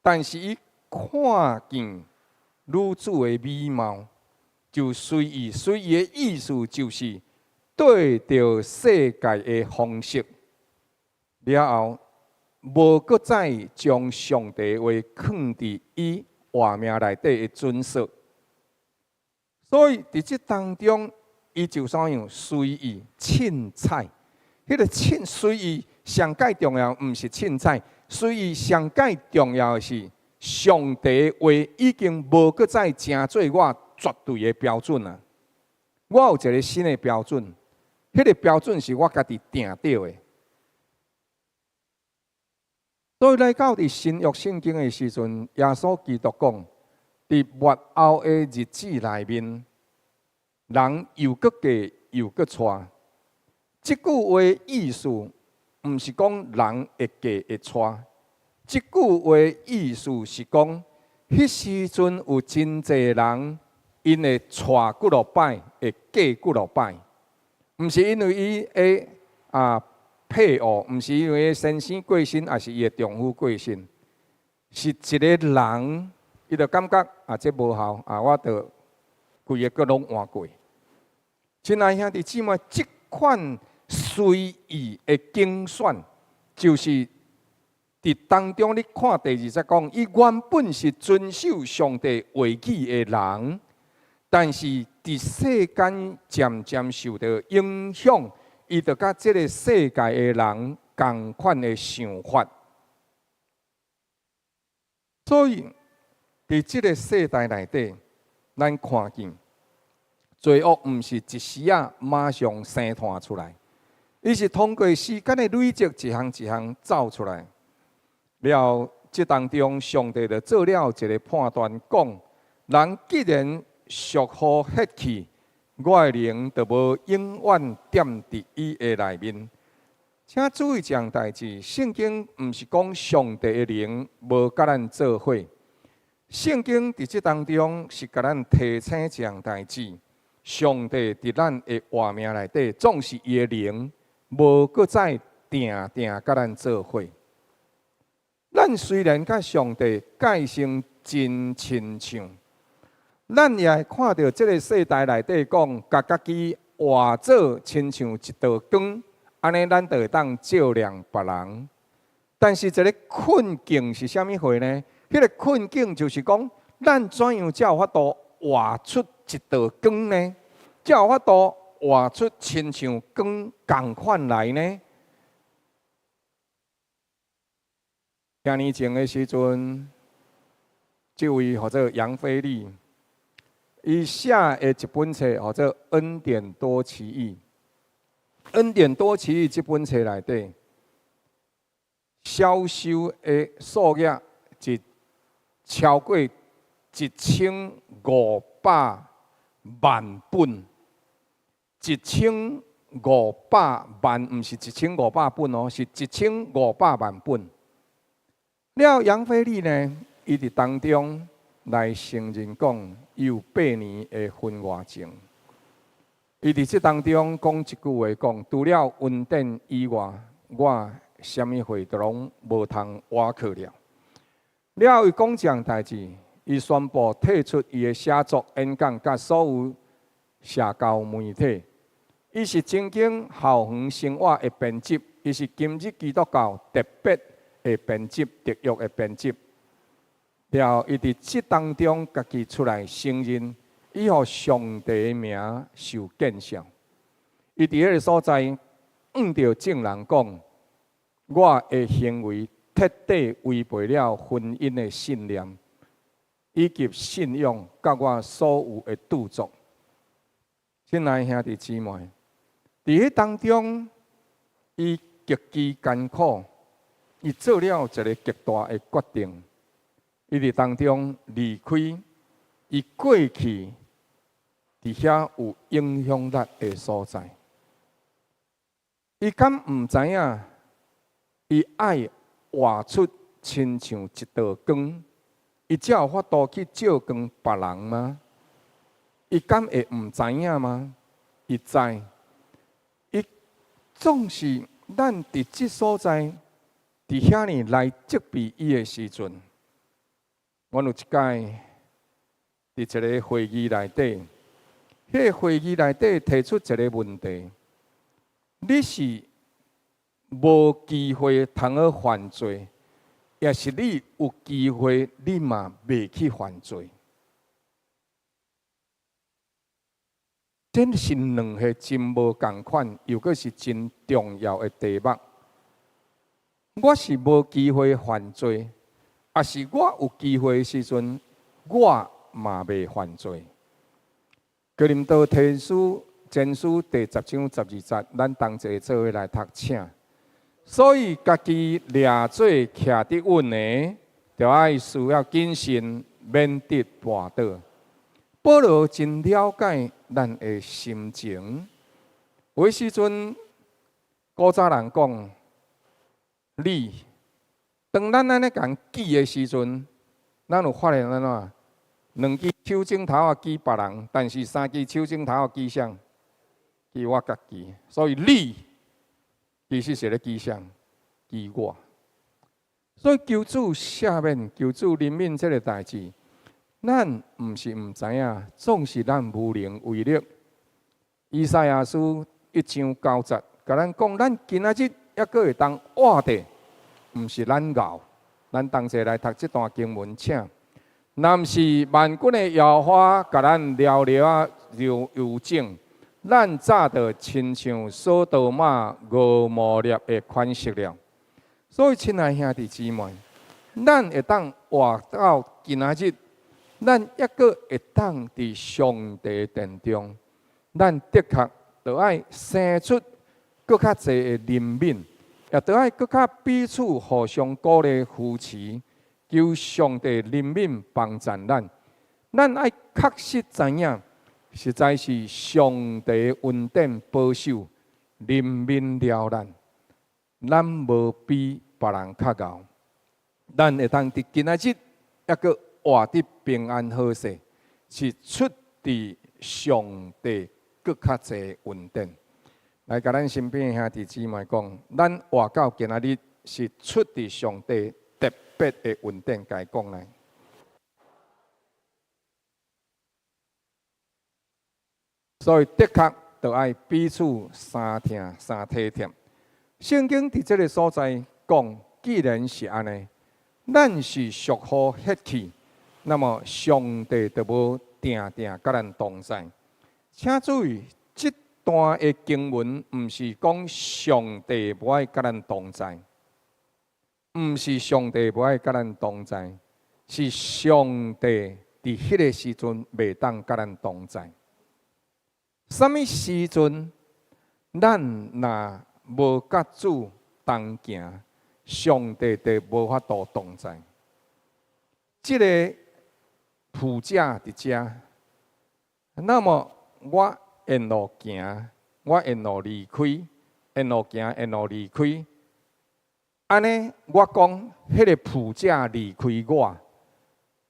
但是伊看見女子的美貌，就隨意。隨意的意思就是對著世界的方式，了後無閣再將上帝話囥佇伊活命內底的準則。所以佇這當中，伊就啥樣隨意凊彩。彼个凊隨意上蓋重要，毋是凊彩，隨意上蓋重要的是上帝話已經無閣再成做我絕對的標準啊！我有一个新的標準，彼个標準是我家己定著的。所以來到佇新約聖經的時陣，耶穌基督講，佇末後的日子內面，人又閣嫁又閣娶。這句話意思，毋是講人會嫁會娶。這句話意思是講，彼時陣有真濟人，𪜶會娶幾落擺，會嫁幾落擺，毋是因為伊的配偶，毋是因為先生過身，抑是伊的丈夫過身，是一个人，伊就感覺啊，這無效啊，我就規个閣攏換過。親愛兄弟姊妹，這款隨意的揀選，就是佇當中你看第二節講，伊原本是遵守上帝話語的人，但是佇世間漸漸受到影響，伊就佮這个世界的人仝款的想法。所以佇這个世代內底，咱看見罪惡毋是一時仔馬上生湠出來，伊是通過時間的累積，一項一項走出來。了，這當中上帝就做了一个判斷，講人既然屬乎血氣，我的靈就無永遠踮佇伊的內面。請注意一項代誌，聖經毋是講上帝的靈無佮咱做伙。聖經佇這當中是共咱提醒一項代誌，上帝佇咱的活命內底，總是伊的靈無閣再定定佮咱做伙。咱雖然佮上帝界線真親像，咱也會看著這个世代內底講，共家己活做親像一道光，按呢咱就會當照亮別人。但是一个困境是啥物貨呢？彼个困境就是講，咱怎樣才有法度活出一道光呢？才有法度活出親像光仝款來呢？幾年前的時陣，這位號做楊飛利，伊寫的一本冊號做《恩典多奇異》。《恩典多奇異》這本冊內底，銷售的數額是超過1500萬本，一千五百萬，毋是1500本哦，是一千五百萬本。了，楊飛利呢，伊佇當中來承認講，伊有八年的婚外情。伊佇這當中講一句話，講除了恩典以外，我啥物貨都攏無通倚靠了。了後，伊講這項代誌，伊宣布退出伊的寫作、演講，佮所有社交媒體。伊是曾經校園生活的編輯，伊是今日基督教特別的編輯，特約的編輯。了後，伊佇這當中家己出來承認，伊予上帝的名受見笑。伊佇彼个所在，向著眾人講，我的行為徹底違背了婚姻的信念，以及信仰，佮我所有的著作。親愛兄弟姊妹，佇彼當中，伊極其艱苦。伊做了一个極大的決定，伊佇當中離開，伊過去佇遐有影響力的所在。伊敢毋知影？伊愛活出親像一道光，伊才有法度去照光別人嗎？伊敢會毋知影嗎？伊知。伊總是咱佇這所在，佇遐爾來責備伊的時陣，阮有一擺佇一個會議內底，彼個會議內底提出一個問題：你是無機會通好犯罪，抑是你有機會，你嘛袂去犯罪？這是兩個真無仝款，又閣是真重要的題目。我是無機會犯罪，抑是我有機會的時陣，我嘛袂犯罪？哥林多前書第10章12節，咱同齊做伙來讀，請。所以家己掠做徛得穩的，著愛需要謹慎，免得跋倒。保羅真了解咱的心情。有時陣，古早人講，你當咱按呢共指的時陣，咱有發現按怎？兩支手指頭仔指別人，但是三支手指頭仔指誰？指我家己。所以你其實是咧指誰？指我。所以求主赦免，求主憐憫這个代誌。咱毋是毋知影，總是咱無能為力。以賽亞書1章9節，共咱講，咱今仔日猶閣會當活著，毋是咱𠢕。咱同齊來讀這段經文，請。若毋是萬軍的耶和華共咱了了仔留餘種，咱早就親像所多瑪、蛾摩拉的款式了。所以，親愛兄弟姊妹，咱會當活到今仔日，咱猶閣會當佇上帝殿中，咱的確著愛生出閣較濟的憐憫，也著愛閣較彼此互相鼓勵扶持，求上帝憐憫幫贊咱。咱愛確實知影，實在是上帝恩典保守憐憫了咱，咱無比別人較𠢕，咱會當佇今仔日猶閣活得平安好勢，是出佇上帝閣較濟恩典。來，共咱身邊的兄弟姊妹講，咱活到今仔日是出佇上帝特別的恩典，共伊講來。所以的確著愛彼此相疼相體貼。聖經佇這个所在講，既然是按呢，咱是屬乎血氣，那麼上帝就無定定佮咱同在。請注意，這段的經文毋是講上帝無愛佮咱同在，毋是上帝無愛佮咱同在，是上帝佇彼个時陣袂當佮咱同在。啥物時陣，咱若無佮主同行，上帝就無法度同在。這个僕者佇遮，那麼我沿路行，我沿路離開，沿路行，沿路離開。按呢，我講，彼个僕者離開我，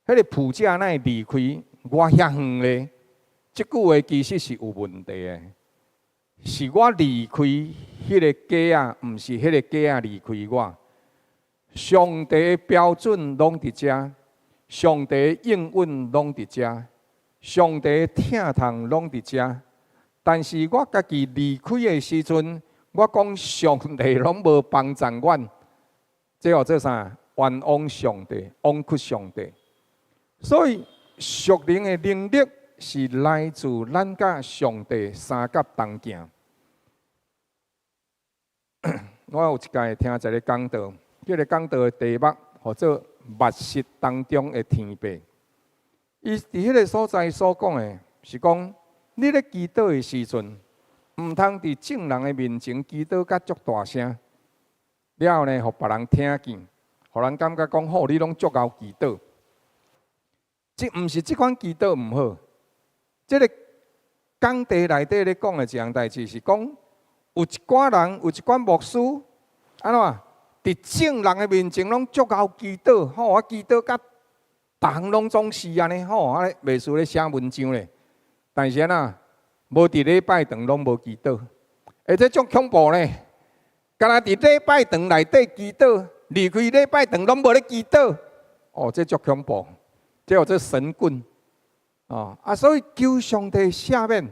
彼个僕者哪會離開我遐遠咧？這句話其實是有問題的，是我離開彼个雞仔，毋是彼个雞仔離開我。上帝的標準攏佇遮，上帝的應允攏佇遮，上帝的疼痛攏佇遮。但是我家己離開的時陣，我講上帝攏無幫贊阮，這叫做啥？冤枉上帝，枉屈上帝。所以屬靈的能力是來自咱佮上帝相佮同行。我有一擺聽一个講道，這个講道的題目號做密室當中的天父。伊佇彼个所在所講的是講，你咧祈禱的時陣，毋通佇眾人的面前祈禱甲足大聲。了後呢，予別人聽見，予人感覺講好，你攏足𠢕祈禱。這毋是這款祈禱毋好，這个講題內底咧講的一項代誌是講，有一寡人，有一寡牧師，按怎？佇眾人的面前攏足𠢕祈禱，吼，啊祈禱甲逐項攏總是按呢，吼，啊袂輸咧寫文章咧。但是按怎？無佇禮拜堂攏無祈禱，欸，這足恐怖呢！敢若佇禮拜堂內底祈禱，離開禮拜堂攏無咧祈禱，哦，這足恐怖，這叫做神棍，哦，啊，所以求上帝赦免。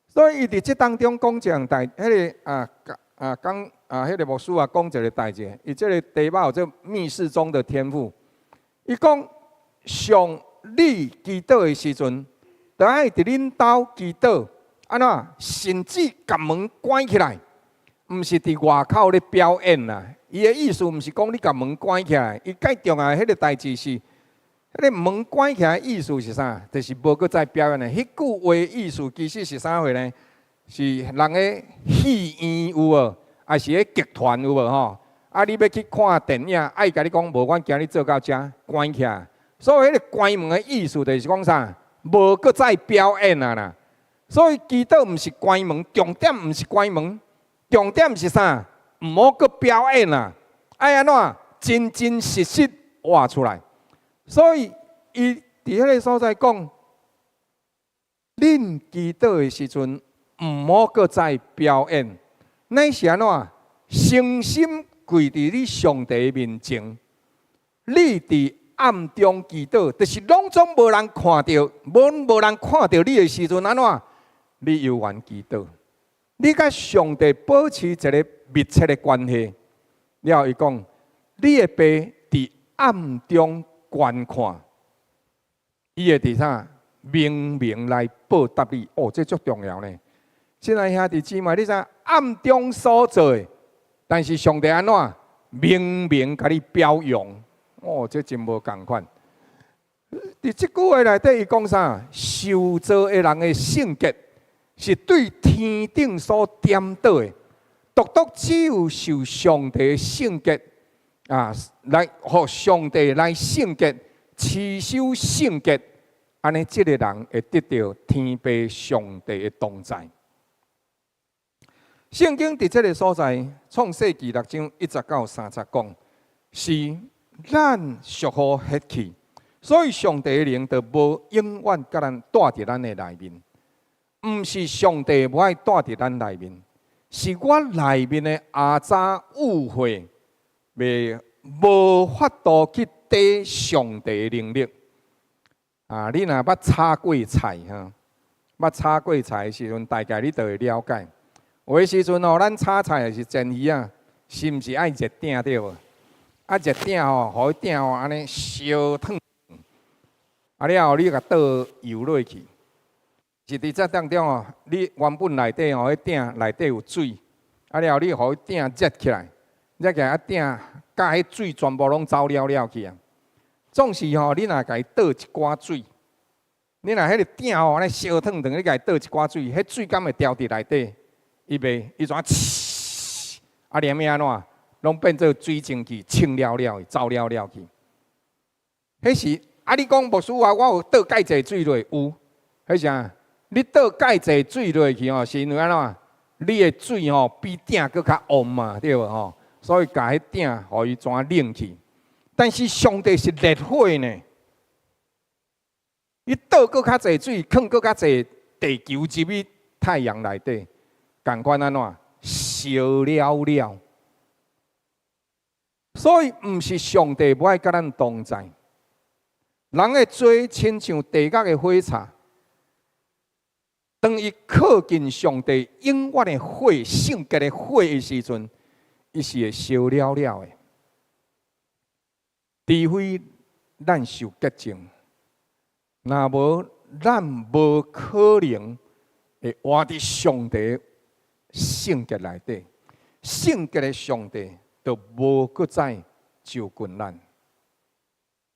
所以伊佇這當中講一項代，彼个啊啊講啊，彼个牧師啊講一个代誌，伊這个題目叫做密室中的天父。伊講上你祈禱的時陣，著愛佇恁兜祈禱，按怎？甚至共門關起來，毋是佇外口咧表演啦。伊的意思毋是講你共門關起來，伊較重要的彼个代誌是，彼个門關起來意思是啥？就是無閣再表演的。彼句話意思其實是啥貨呢？是人的戲院有無？抑是彼劇團有無吼？啊，你欲去看電影，愛共你講無，阮今日做到遮關起來。所以彼个關門的意思就是講啥？無閣再表演啊啦。所以祈禱毋是關門，重點毋是關門，重點是啥？毋好閣表演啊！愛按怎？真真實實活出來。所以伊佇彼个所在講，恁祈禱的時陣，毋好閣再表演，乃是按怎？誠心跪佇你上帝面前，你佇暗中祈禱，就是攏總無人看著，無人看著你的時陣，按怎？你猶原祈禱，你佮上帝保持一个密切的關係。了後伊講，你的爸佇暗中觀看，伊會佇啥？明明來報答你。哦，這足重要呢。親愛兄弟姊妹，你知暗中所做的，但是上帝按怎？明明共你表揚。哦，這真無仝款。佇這句話內底，伊講啥？受造的人的聖潔是對天頂所顛倒的，獨獨只有受上帝的聖潔啊，來予上帝來聖潔，持守聖潔，按呢，這个人會得著天父上帝的同在。聖經佇這个所在，創世記6章1節到3節講，是咱屬乎血氣，所以上帝的靈就無永遠佮咱蹛佇咱的內面。毋是上帝無愛蹛佇咱內面，是我內面的阿早誤會，袂無法度去綴上帝的能力。啊，你若捌炒過菜哈，捌炒過菜的時陣，大概你就會了解。有的時陣哦，咱炒菜抑是煎魚仔，是毋是愛熱鼎對無？啊，熱鼎吼，予彼鼎吼按呢燒燙，啊了後你共倒油落去，是佇這當中哦，你原本內底吼，彼鼎內底有水，啊了後你予彼鼎熱起來，熱起來啊鼎，佮彼水全部攏走了了去啊。總是吼，你若共伊倒一寡水，你若彼个鼎吼按呢燒燙燙，你共伊倒一寡水，彼水敢會牢佇內底？伊袂，伊怎呲？啊，連尾按怎？攏變做水蒸氣，衝了了去，走了了去。彼是啊，你講牧師啊，我有倒蓋濟水落，有。彼啥？你倒蓋濟水落去吼，是因為按怎？你的水吼比鼎閣較旺嘛，對無吼？所以共彼鼎予伊怎冷去？但是上帝是熱火呢，伊倒閣較濟水，囥閣較濟地球入去太陽內底。仝款按怎燒了了，所以毋是上帝無愛佮咱同在。人的罪親像地獄的火柴，當伊靠近上帝永遠的火、聖潔的火的時陣，伊是會燒了了的。除非咱受潔淨，若無咱無可能會活佇上帝聖潔內底，聖潔的上帝就無閣再就近咱。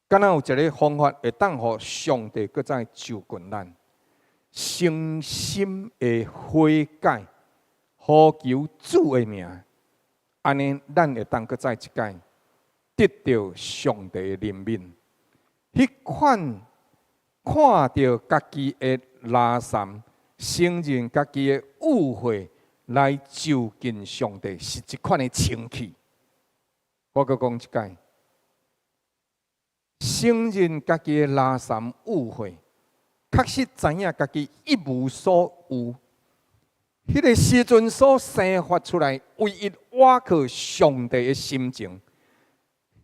敢若有一个方法會當予上帝閣再就近咱？誠心的悔改，呼求主的名，按呢，咱會當閣再一擺得著上帝的憐憫。彼款看著家己的垃圾，承認家己的誤會，來就近上帝，是這款的清氣。我閣講一擺，承認家己的垃圾誤會，確實知影家己一無所有。彼個時陣所生發出來，唯一倚靠上帝的心情，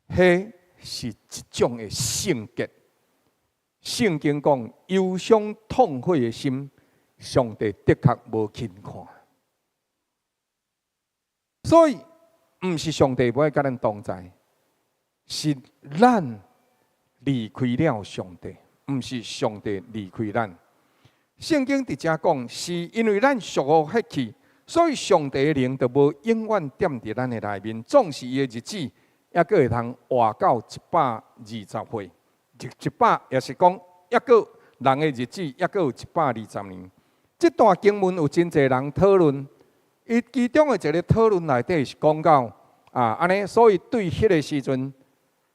彼是一種的聖潔。聖經講，憂傷痛悔的心，上帝的確無輕看。所以，毋是上帝無愛佮咱同在，是咱離開了上帝，毋是上帝離開咱。聖經佇遮講，是因為咱屬乎血氣，所以上帝的靈就無永遠踮佇咱的內面。縱使伊的日子，猶閣會通活到120歲，一百，也是講，猶閣人的日子，猶閣有120年。這段經文有真濟人討論，伊其中的一个討論內底是講到啊，按呢，所以對彼个時陣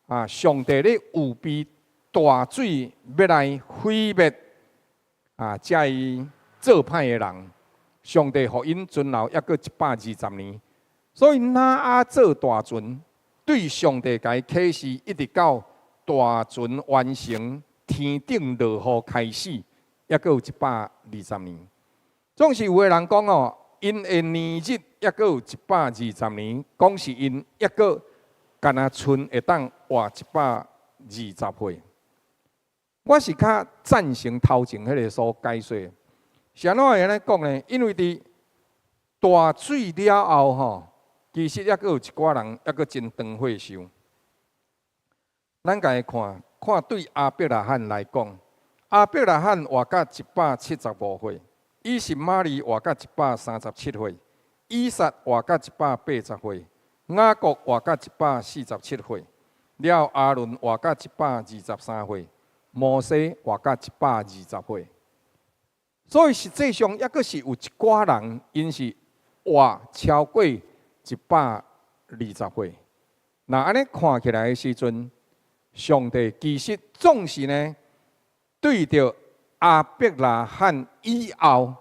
啊，上帝咧預備大水欲來毀滅啊，遮伊做歹的人，上帝予𪜶存留猶閣120年，所以挪亞做大船，對上帝共伊啟示，一直到大船完成，天頂落雨開始，猶閣有一百二十年。總是有的人講哦，𪜶的年日猶閣有一百二十年，講是𪜶猶閣敢若賰會當活120歲。我是較贊成頭前彼个所解說，是按怎會按呢講呢？因為佇大水了後吼，其實猶閣有一寡人猶閣真長歲壽。咱共伊看看對亞伯拉罕來講，亞伯拉罕活到175歲，以實瑪利活到137歲，以撒活到180歲，雅各活到147歲，了後亞倫活到123歲。摩西活到120歲，所以實際上猶閣是有一寡人，𪜶是活超過一百二十歲。若按呢看起來的時陣，上帝其實總是呢對著亞伯拉罕以後，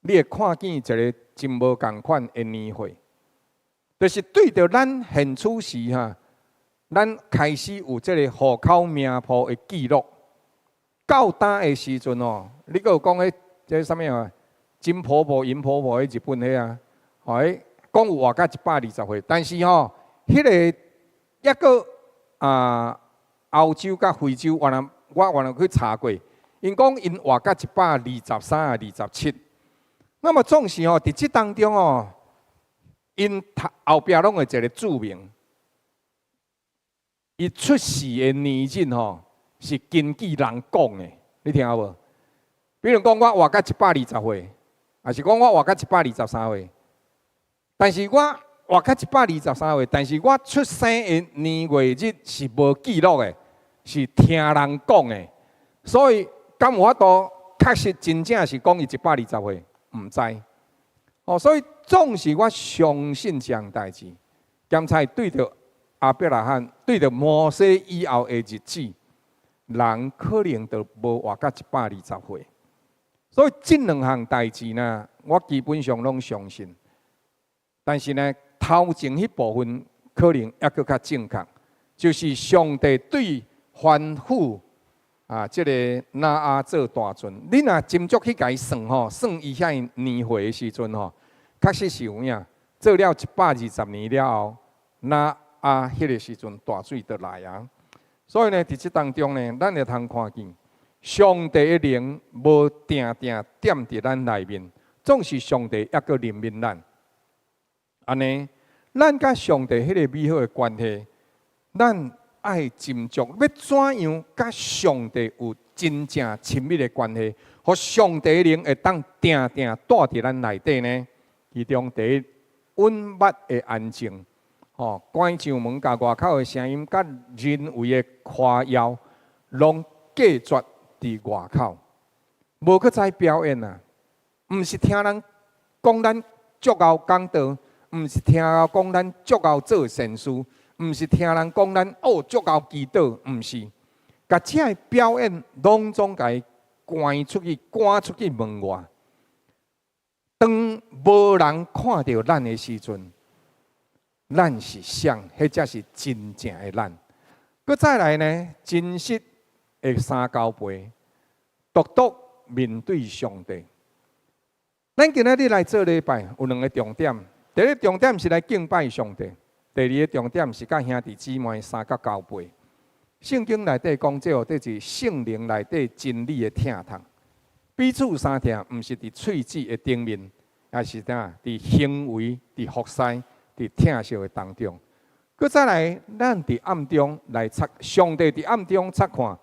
你會看見一个真無仝款的年歲，就是對著咱現此時哈。咱開始有這个戶口名簿的記錄，到今的時陣哦，你閣有講彼這啥物啊？金婆婆、銀婆婆彼日本彼啊，吼，彼講有活到120歲，但是吼，彼个猶閣啊，歐洲佮非洲，原來我原來去查過，𪜶講𪜶活到123啊，27。那麼總是吼，佇這當中哦，𪜶後壁攏會一个註明。伊出世的年日吼，是根據人講的，你聽無？比如講，我活到120歲，抑是講我活到123歲，但是我活到一百二十三歲，但是我出生的年月日是無記錄的，是聽人講的，所以敢有法度確實真正是講伊一百二十歲，毋知。哦，所以總是我相信這項代誌，兼且對著亞伯拉罕對著摩西以後的日子，人可能就無活到120歲。所以這兩項代誌呢，我基本上攏相信。但是呢，頭前彼部分可能猶閣較正確，就是上帝對吩咐啊，這个挪亞做大船。你若斟酌去共伊算吼，算伊遐年歲的時陣吼，確實是有影。做了120年了後，挪亞彼个時陣大水就來啊。所以呢，佇這當中呢，咱會通看見上帝的靈無定定踮佇咱內面，總是上帝猶閣憐憫咱。按呢，咱佮上帝彼个美好的關係，咱愛斟酌欲怎樣佮上帝有真正親密的關係，予上帝的靈會當定定蹛佇咱內底呢？其中第一，隱密的安靜，吼，關上門，共外口的聲音，佮人為的誇耀，攏隔絕佇外口，無閣再表演啊！毋是聽人講咱足𠢕講道，毋是聽人講咱足𠢕做善事，毋是聽人講咱哦足𠢕祈禱，毋是。共這个表演攏總共伊關出去，趕出去門外。當無人看著咱的時陣，咱是誰？彼才是真正的咱。閣再來呢？真實的三交陪，獨獨面對上帝。咱今仔日來做禮拜，有兩个重點。第一个重點是來敬拜上帝，第二个重點是佮兄弟姊妹相佮交陪。聖經內底講，這號做是聖靈內底真理的疼痛。彼此相疼，毋是佇喙舌的頂面，抑是啥？佇行為、佇服侍、佇疼惜的當中。閣再來，咱佇暗中來察，上帝佇暗中察看，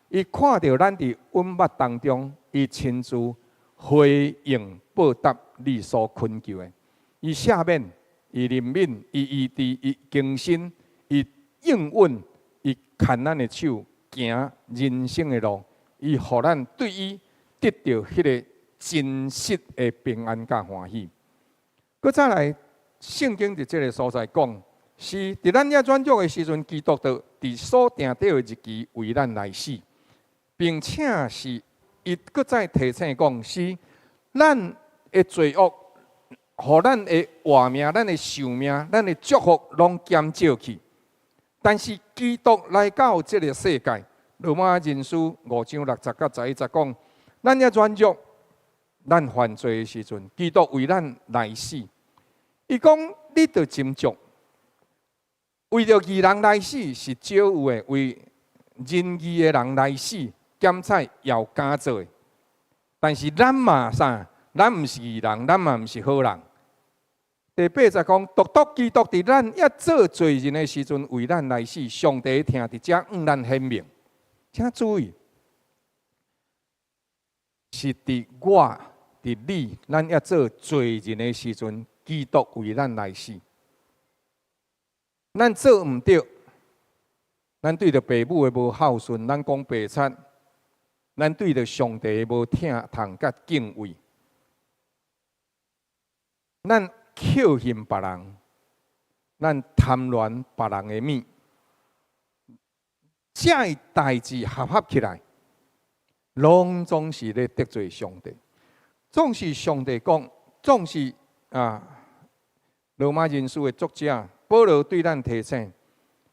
伊看著咱佇隱密當中，伊親自回應報答你所懇求的。伊赦免，伊憐憫，伊醫治，伊更新，伊應允，伊牽咱的手行人生的路，伊予咱對伊得著彼个真實的平安佮歡喜。閣再來，聖經佇這个所在講，是佇咱猶軟弱的時陣，基督就佇所定的日期為咱來死，並且是伊閣再提醒講，是咱的罪惡，予咱的活命、咱的壽命、咱的祝福攏減少去。但是基督來到這个世界，羅馬人書5章6節佮11節講，咱猶軟弱，咱犯罪的時陣，基督為咱來死。伊講你著斟酌，為著義人來死是少有的，為仁義的人來死，檢採猶敢做的。但是咱嘛啥？咱毋是義人，咱嘛毋是好人。第八節講，獨獨基督佇咱猶做罪人的時陣，為咱來死，上帝疼佇遮向咱顯明。請注意，是佇我、佇你，咱猶做罪人的時陣，基督為咱來死。咱做毋著，咱對著爸母的無孝順，咱講白賊，咱對著上帝的無疼痛佮敬畏，咱抾恨別人，咱貪戀別人的物，這个代誌合合起來，攏總是咧得罪上帝。總是上帝講，總是啊，羅馬人書的作者保羅對咱提醒：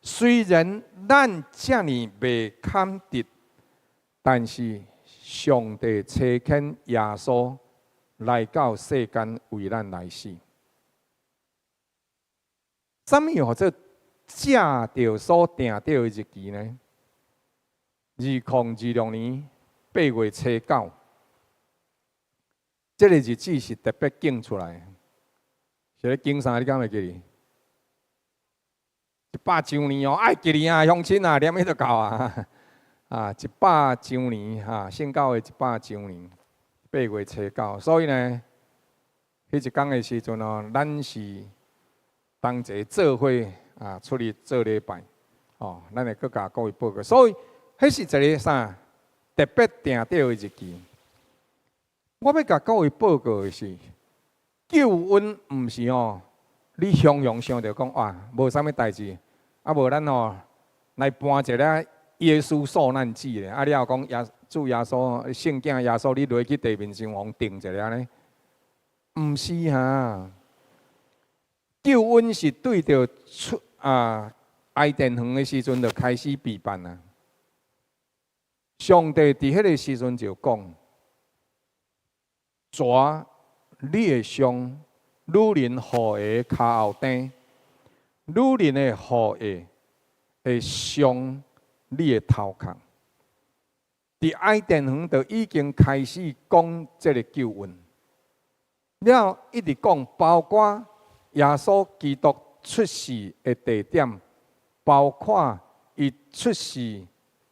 雖然咱遮爾袂堪得，但是上帝差遣耶穌來到世間為咱來死。啥物號做藉著所定的日期呢？2026年8月初9，這个日子是特別揀出來的。是咧揀啥？你敢會記得？100週年哦，愛記得啊，鄉親啊，念彼就夠啊！啊，一百週年哈，聖教會一百週年，八月初九，所以呢，彼一工的時陣哦，咱是同齊做伙啊，出去做禮拜，哦，咱會閣共各位報告。所以，彼是一个啥特別定著的日期。我欲共各位報告的是，救恩毋是哦，你雄雄想著講哇，無啥物代誌，啊無咱哦來搬一个耶穌受難記咧，啊了後講耶主耶穌聖囝耶穌，你落去地面上予釘一下呢？毋是哈，救恩是對著出啊伊甸園的時陣就開始備辦啊。上帝佇彼个時陣就講：蛇你會傷女人後裔跤後釘，女人的後裔會傷你的頭殼。佇伊甸園就已經開始講這个救恩，了一直講，包括耶穌基督出世的地點，包括伊出世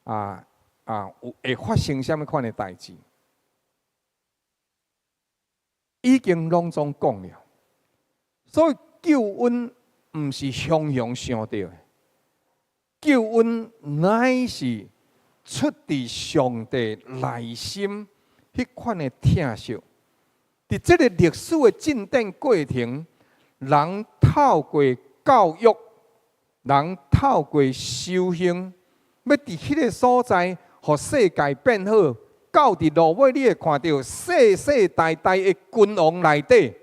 啊啊有會發生啥物款的代誌，已經攏總講了。所以救恩毋是雄雄想著的，救恩乃是出自上帝內心彼款的疼惜。佇這个歷史的進展過程，人透過教育，人透過修行，欲佇彼个所在，予世界變好。到佇落尾，你會看著世世代代的君王內底，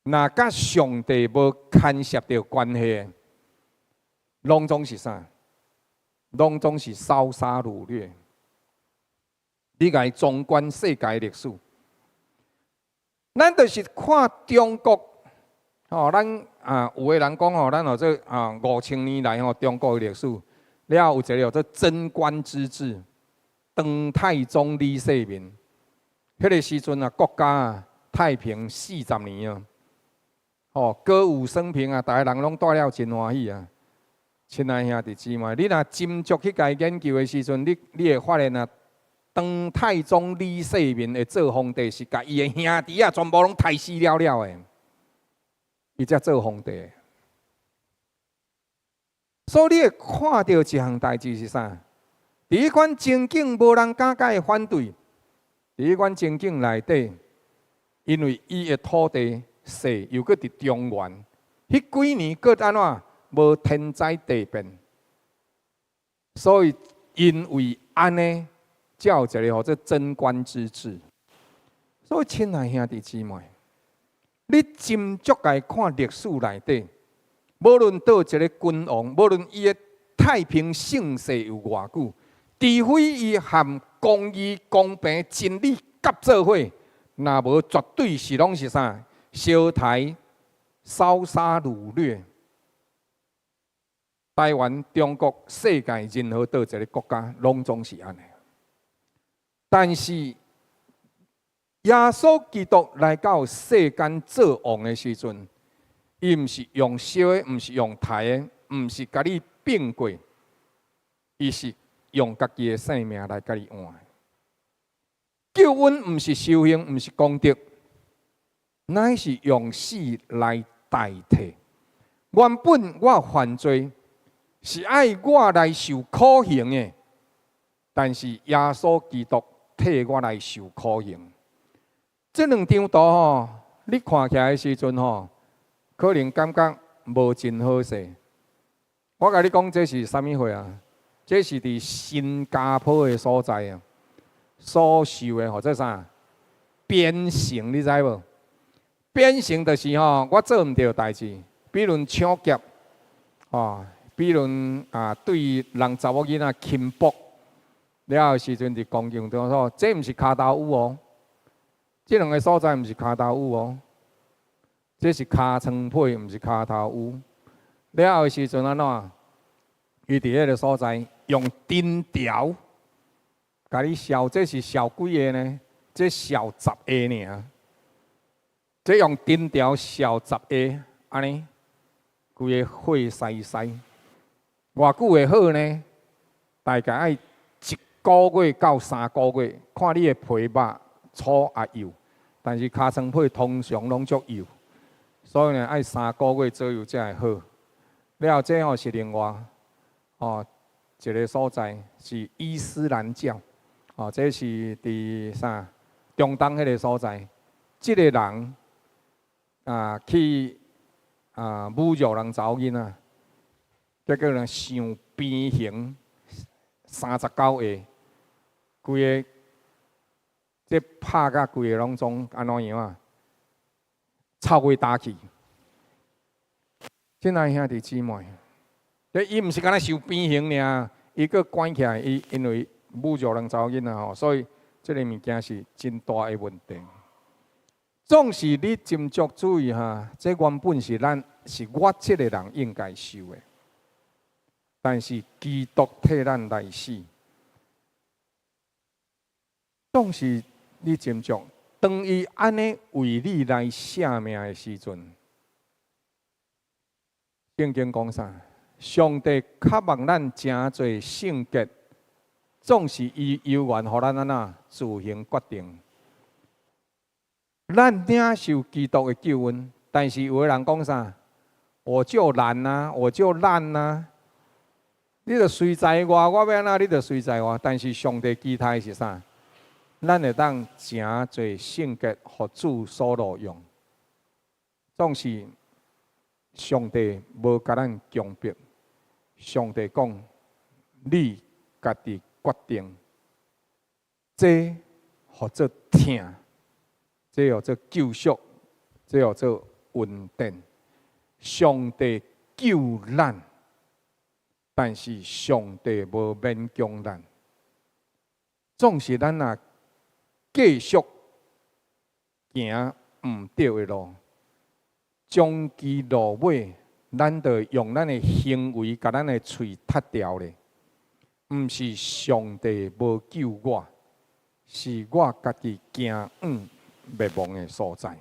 若佮上帝無牽涉著關係，攏總是啥？攏總是燒殺擄掠。你共伊綜觀世界歷史，咱就是看中國，吼，咱啊有的人講吼，咱號做啊5000年來吼中國的歷史，了後有一个叫做貞觀之治，唐太宗李世民，彼个時陣啊，國家啊太平四十年啊，吼歌舞升平啊，逐个人攏蹛了真歡喜啊。親愛兄弟姊妹，你若斟酌去共伊研究的時陣，你會發現啊，唐太宗李世民會做皇帝，是共伊的兄弟仔全部攏刣死了了的，伊才做皇帝。所以你會看著一項代誌是啥？佇彼款情景，無人敢共伊反對。佇彼款情景內底，因為伊的土地細，又閣佇中原，彼幾年閣按怎無天災地變，所以因為按呢，才有一个號做貞觀之治。所以，親愛兄弟姊妹，你斟酌來看歷史內底，無論佗一个君王，無論伊的太平盛世有偌久，除非伊和公義、公平、真理合做伙，若無絕對是攏是啥？燒刣、燒殺擄掠。台灣、中國、世界任何佗一个國家，攏總是按呢。但是耶穌基督來到世間做王的時陣，伊毋是用燒的，毋是用刣的，毋是共你併過，伊是用家己的性命來共你換。救恩毋是修行，毋是功德，乃是用死來代替。原本我犯罪是愛我來受苦刑的，但是耶穌基督替我來受苦刑。這兩張圖吼，你看起來的時陣吼，可能感覺無真好勢。我共你講，這是啥物貨啊？這是佇新加坡的所在啊，所受的號做啥？鞭刑，你知無？鞭刑就是吼，我做毋對代誌，比如搶劫，吼，比如啊對人查某囡仔輕薄，了後時陣佇公共場所，這毋是跤頭趺哦，這兩个所在毋是跤頭趺哦，這是尻川皮，毋是跤頭趺。了後時陣按怎？伊佇彼个所在用釘條共你削，這是削幾个呢？這削十个爾。這用釘條削十个，按呢，規个血澀澀。偌久會好呢？大概愛一個月到三個月，看你的皮肉粗抑幼。但是尻川皮通常攏足幼，所以呢，愛三個月左右才會好。了後，這吼是另外哦一个所在，是伊斯蘭教哦，這是佇啥中東彼个所在，這个人啊去啊侮辱人查某囡仔，結果呢受鞭刑39下，規个這拍甲規个攏總按怎樣啊？臭味焦去。親愛兄弟姊妹，伊毋是干焦受鞭刑爾，伊閣關起來，伊因為侮辱人查某囡仔吼，所以這个物件是真大的問題。總是你斟酌注意哈，這原本是咱是我這个人應該受的，但是基督替咱來死。總是你斟酌，當伊按呢為你來捨命的時陣，聖經講啥？上帝渴望咱成做聖潔，總是伊猶原予咱按怎自行決定。咱領受基督的救恩，但是有的人講啥？我就懶啊，我就懶啊！你就隨在我，我欲按怎，你就隨在我。但是上帝期待是啥？咱會當成做聖潔，予主所路用。總是上帝無共咱強迫，上帝講你家己決定，這號做疼，這號做救贖，這號做恩典。上帝救咱，但是上帝無勉強咱。總是咱若繼續行毋對的路，終其落尾，咱就用咱的行為共咱的喙窒掉咧。毋是上帝無救我，是我家己行向滅亡的所在。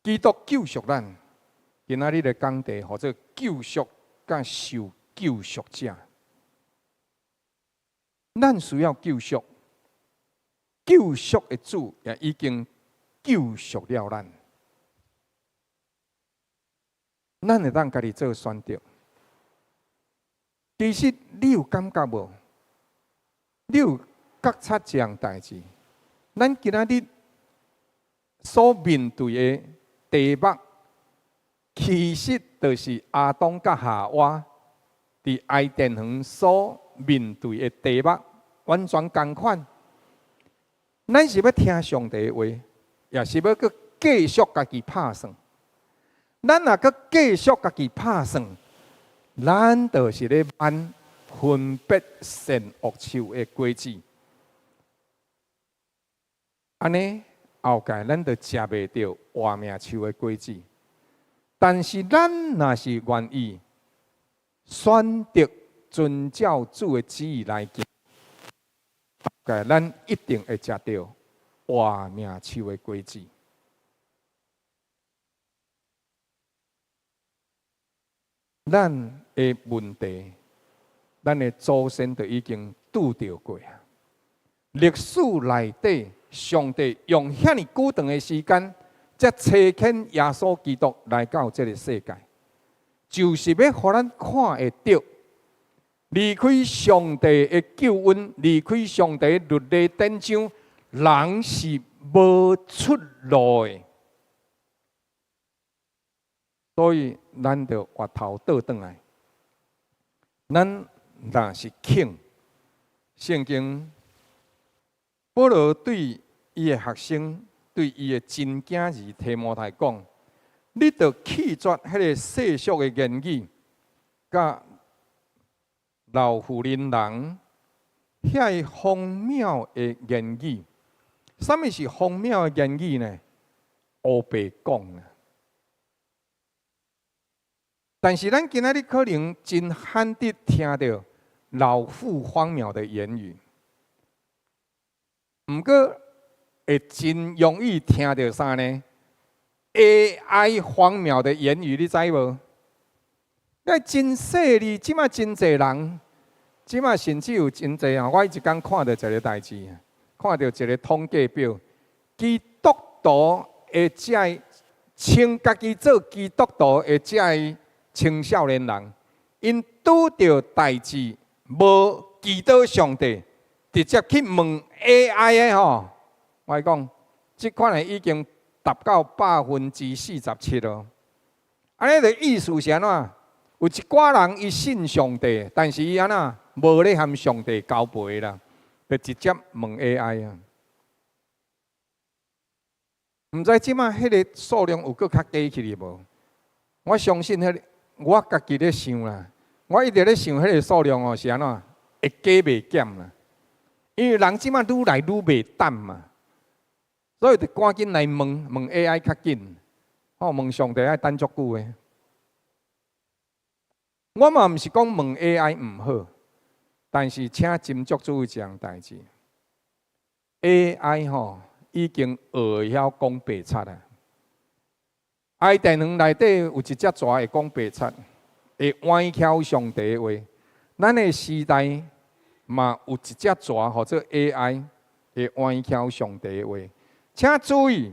基督救贖咱，今仔日的講題號做救贖佮受救贖者。咱需要救贖，救贖的主也已經救贖了咱。咱會當家己做選擇。其實你有感覺無？你有覺察這項代誌？咱今仔日所面對的題目，其實就是亞當佮夏娃佇伊甸園所面對的題目，完全仝款。咱是欲聽上帝的話，抑是欲閣繼續家己拍算？咱若閣繼續家己拍算，咱就是咧挽分別善惡樹的果子。按呢後蓋咱就食袂著活命樹的果子。但是咱若是願意選擇遵照主的旨意來行，後蓋咱一定會食著活命樹的果子。咱的問題，咱的祖先就已經拄著過啊。歷史內底，上帝用遐爾久長的時間，才差遣耶穌基督來到這个世界，就是欲予咱看會著，離開上帝的救恩，離開上帝的律例典章，人是無出路的。所以，咱著回頭倒轉來。咱若是肯，聖經保羅對伊的學生，對伊的親囝兒提摩太講：你著棄絕彼个世俗的言語，佮老婦人人遐个荒謬的言語。啥物是荒謬的言語呢？烏白講啊！但是咱今仔日可能真罕得聽著老婦荒謬的言語，毋過會真容易聽著啥呢？AI 荒謬的言語，你知無？你真細膩，這馬真濟人，這馬甚至有真濟啊！我一工看著一个代誌，看著一个統計表，基督徒的這个稱家己做基督徒的這个青少年人，𪜶拄著代誌無祈禱上帝，直接去問 AI 的吼，我講，這款的已經達到47%囉。按呢的意思是按怎？有一寡人伊信上帝，但是伊按怎無咧和上帝交陪啦，就直接問 AI 啊。毋知這馬彼个數量有閣較低去哩無？我相信彼个。我家己咧想啦，我一直咧想彼个數量哦是按怎會加袂減啦？因為人這馬愈來愈袂等嘛，所以就趕緊來問問 AI 較緊，吼問上帝愛等足久的。我嘛毋是講問 AI 毋好，但是請斟酌注意一項代誌。AI 吼已經學會曉講白賊啊！伊甸園內底有一隻蛇會講白賊，會歪曲上帝的話。咱的時代嘛有一隻蛇，號做 AI，會歪曲上帝的話。請注意，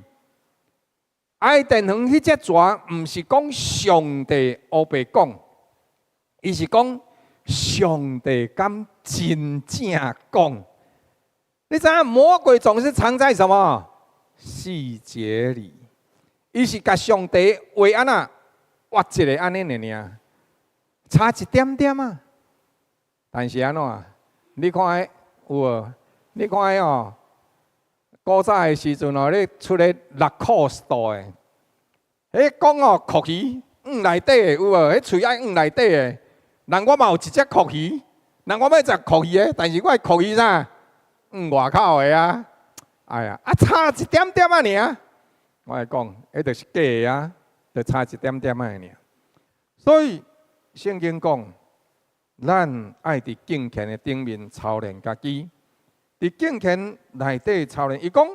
伊甸園彼隻蛇毋是講上帝烏白講，伊是講上帝敢真正講。你知影魔鬼總是藏在什麼細節裡？伊是共上帝話按怎挖一个按呢爾爾，差一點點啊。但是按怎？你看彼有無？你看彼哦，古早的時陣哦，咧出咧 Lacoste 的，彼講哦，蛞蝓爌內底的有無？彼喙愛爌內底的。人我嘛有一隻蛞蝓，人我欲食蛞蝓的，但是我的蛞蝓啥？爌外口的啊！哎呀，啊差一點點仔爾，我來講，彼就是假的啊，就差一點點仔爾。所以聖經講，咱愛佇敬虔的頂面操練家己，佇敬虔內底操練。伊講，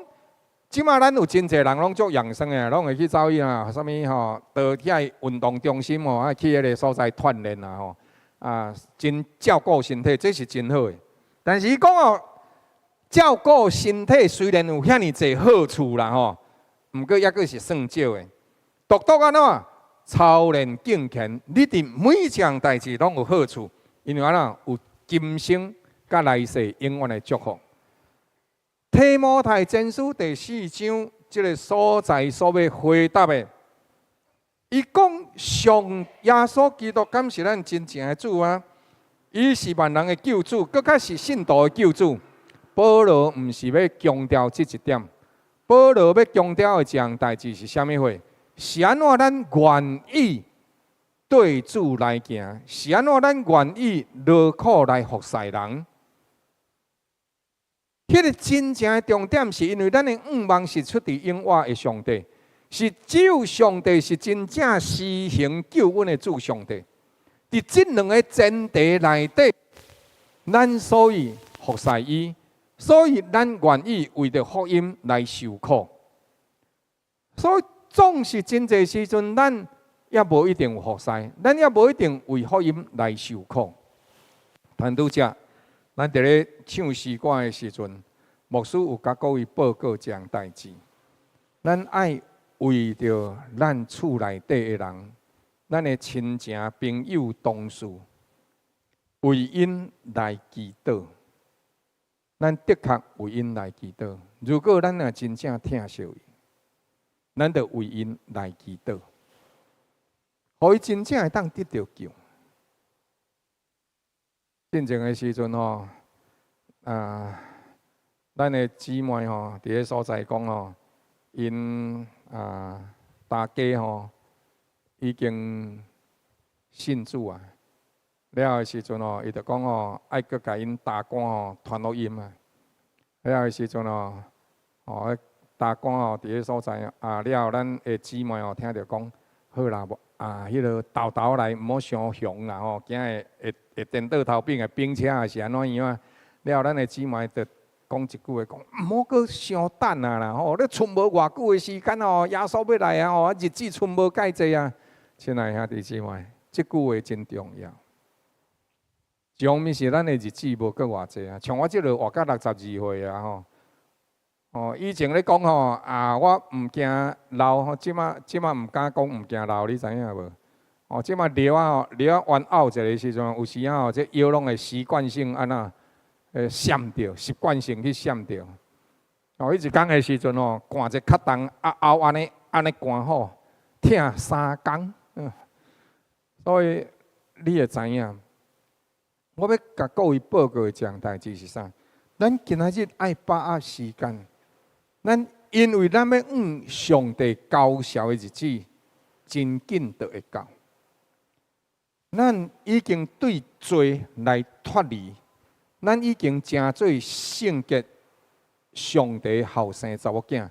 這馬咱有真濟人攏足養生的，攏會去走去啊，啥物吼，到遐運動中心吼，愛去彼个所在鍛鍊啊吼，啊，真照顧身體，這是真好的。但是伊講哦，照顧身體雖然有遐爾濟好處啦吼，毋過抑閣是算少的。獨獨按怎操練敬虔，你佇每一項代誌攏有好處，因為按怎有今生佮來世永遠的祝福。提摩太前書第四章這个所在所欲回答的，伊講上耶穌基督敢是咱真正的主啊？伊是萬人的救主，閣較是信徒的救主。保羅毋是欲強調這一點，保羅欲強調的一項代誌是啥物貨？是按怎咱願意對主來行？是按怎咱願意勞苦來服侍人？彼个真正的重點是因為咱的向望是出佇永活的上帝，是只有上帝是真正施行救恩的主上帝。佇這兩个前提內底，咱所以服侍伊，所以咱願意為著福音來受苦。所以總是真濟時陣，咱也無一定有服侍，咱也無一定為福音來受苦。但拄才，咱佇咧唱詩歌的時陣，牧師有共各位報告這項代誌。咱愛為著咱厝內底的人，咱的親情、朋友、同事，為𪜶來祈禱。咱的確為𪜶來祈禱。如果咱若真正疼惜伊，咱就為𪜶來祈禱，予伊真正會當得著救。進前的時陣吼，啊，咱的姊妹吼，佇咧所在講吼，𪜶啊大家吼已經信主啊。了的時陣吼，伊就講吼，愛閣共𪜶大官吼傳福音啊。了的時陣吼，哦，大官吼佇咧所在啊，了後咱的姊妹吼聽著講，好啦，無啊，彼个沓沓來，毋好傷雄啦吼，驚會會會顛倒頭反會冰車抑是按怎樣啊？了後咱的姊妹就講一句話，講毋好閣傷等啊啦吼！你賰無偌久的時間吼，耶穌欲來啊吼，日子賰無蓋濟啊！親愛兄弟姊妹，這句話真重要。一方面是咱的日子無閣偌濟啊，像我這个活到62歲啊吼。哦，以前咧講吼啊，我毋驚老吼，這馬這馬毋敢講毋驚老，你知影無？哦，這馬尿仔吼，尿仔彎拗一个時陣，有時仔吼，這腰攏會習慣性按怎，會閃著，習慣性去閃著。哦，彼一工的時陣吼，寒一較重，啊拗按呢按呢寒吼，疼3工。所以你會知影，我欲共各位報告的一項代誌是啥？咱今仔日愛把握時間。咱因為咱欲向上帝交數的日子，真緊就會到。咱已經對罪來脫離，咱已經成做聖潔上帝後生查某囝，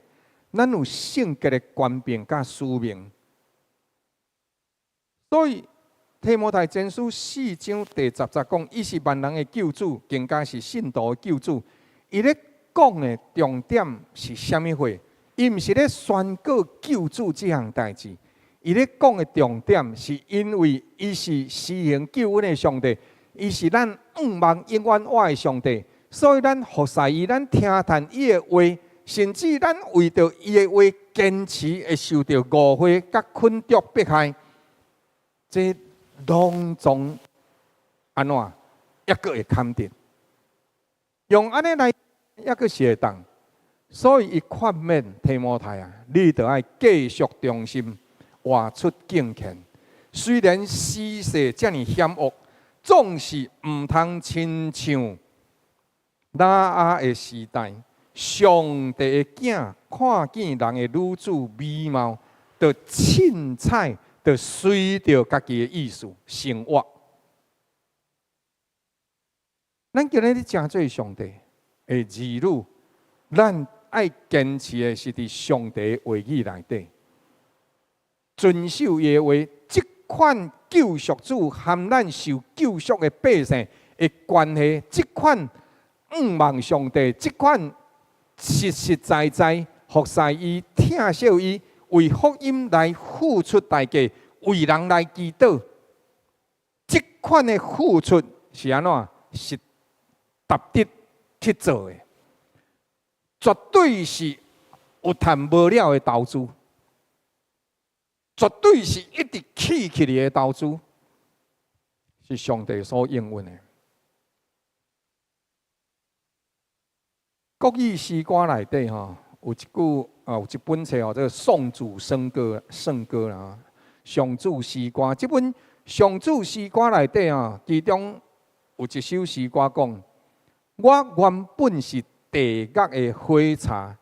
咱有聖潔的權柄佮使命。所以提摩太前書四章第十節講，伊是萬人的救主，更加是信徒的救主。伊咧講的重點是啥物貨？伊毋是咧宣告救主這項代誌，伊咧講的重點是因為伊是施行救恩的上帝，伊是咱向望永遠活的上帝，所以咱服侍伊，咱聽從伊的話，甚至咱為著伊的話堅持會受著誤會、佮捆綁迫害，這攏總按怎抑閣會堪得？用按呢來，抑閣是會當。所以伊勸勉提摩太啊，你著愛繼續忠心，活出敬虔。雖然時勢遮爾險惡，總是毋通親像挪亞的時代，上帝的囝看見人的女子美貌，就凊彩，就隨著家己的意思生活。咱今日咧成做上帝的兒女，咱愛堅持的是佇上帝的話語內底，遵守伊的話。這款救贖主和咱受救贖的百姓的關係，這款仰望上帝，這款實實在在服侍伊、疼惜伊，為福音來付出代價，為人來祈禱，這款的付出是按怎？是值得去做的，絕對是有趁無了的投資。絕對是一直起起來的投資，是上帝所應允的。國語詩歌內底吼，有一句啊，有一本冊吼，這個頌主聖歌，聖歌啦，上主詩歌。這本上主詩歌內底啊，其中有一首詩歌講：我原本是地獄的火柴，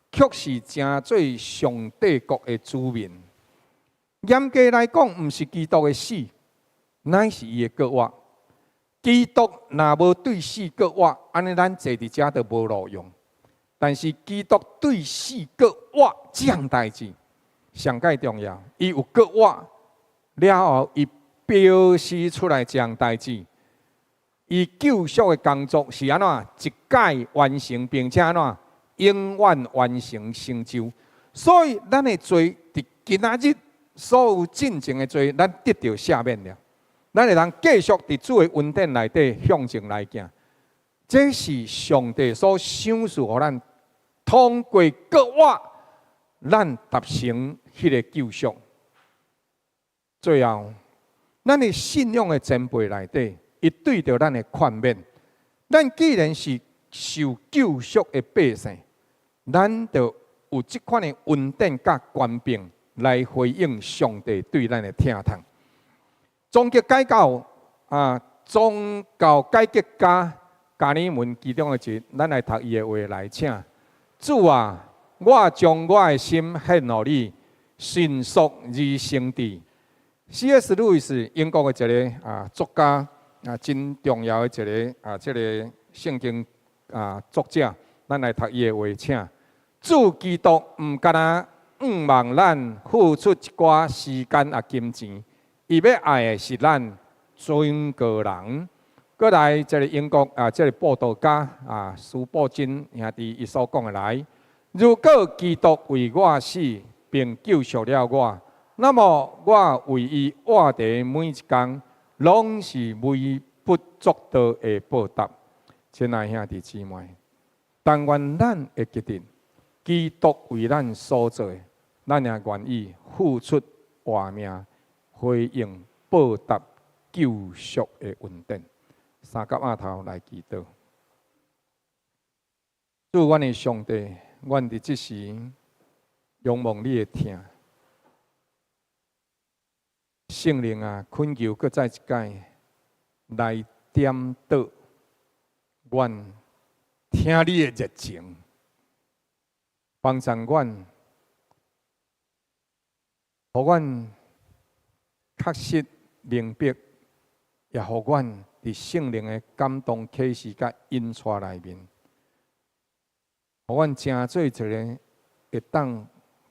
卻是成做上帝國的子民。嚴格來講，毋是基督的死，乃是伊的復活。基督若無對死復活，按呢咱坐佇遮就無路用。但是基督對死復活這項代誌上蓋重要，伊有復活了後，伊表示出來這項代誌，伊救贖的工作是按怎一擺完成，並且按怎永遠完成成就。所以咱的罪佇今仔日，所有進前的罪，咱得著赦免了。咱會當繼續佇主的恩典內底向前來行。這是上帝所賞賜予咱，通過復活，咱達成彼个救贖。最後，咱的信仰的前輩內底，伊對著咱的勸勉。咱既然是受救贖的百姓，咱就有這款的恩典佮權柄來回應上帝對咱的疼痛。宗教改革啊，宗教改革家加爾文其中的一，咱來讀伊的話來，請主啊，我將我的心獻予你，迅速而誠摯。C.S. 路易斯，英國的一个作家啊，真重要的一个這个聖經作者，咱來讀伊的話，請主基督毋干焦向望咱付出一寡時間佮金錢，伊欲愛的是咱整個人。閣來這个英國啊，這个布道家司布真兄弟伊所講的來，如果基督為我死並救贖了我，那麼我為伊活的每一工，攏是微不足道的報答。親愛兄弟姊妹，但願咱會記得基督為咱所做的，咱也願意付出活命，回應報答救贖的恩典。三佮額頭來祈禱。主，阮的上帝，阮佇這時仰望你的疼。聖靈啊，懇求閣再一擺來點著阮聽你的熱情，幫助阮，予阮確實明白，也予阮佇聖靈的感動啟示佮引帶內面，予阮成做一个會當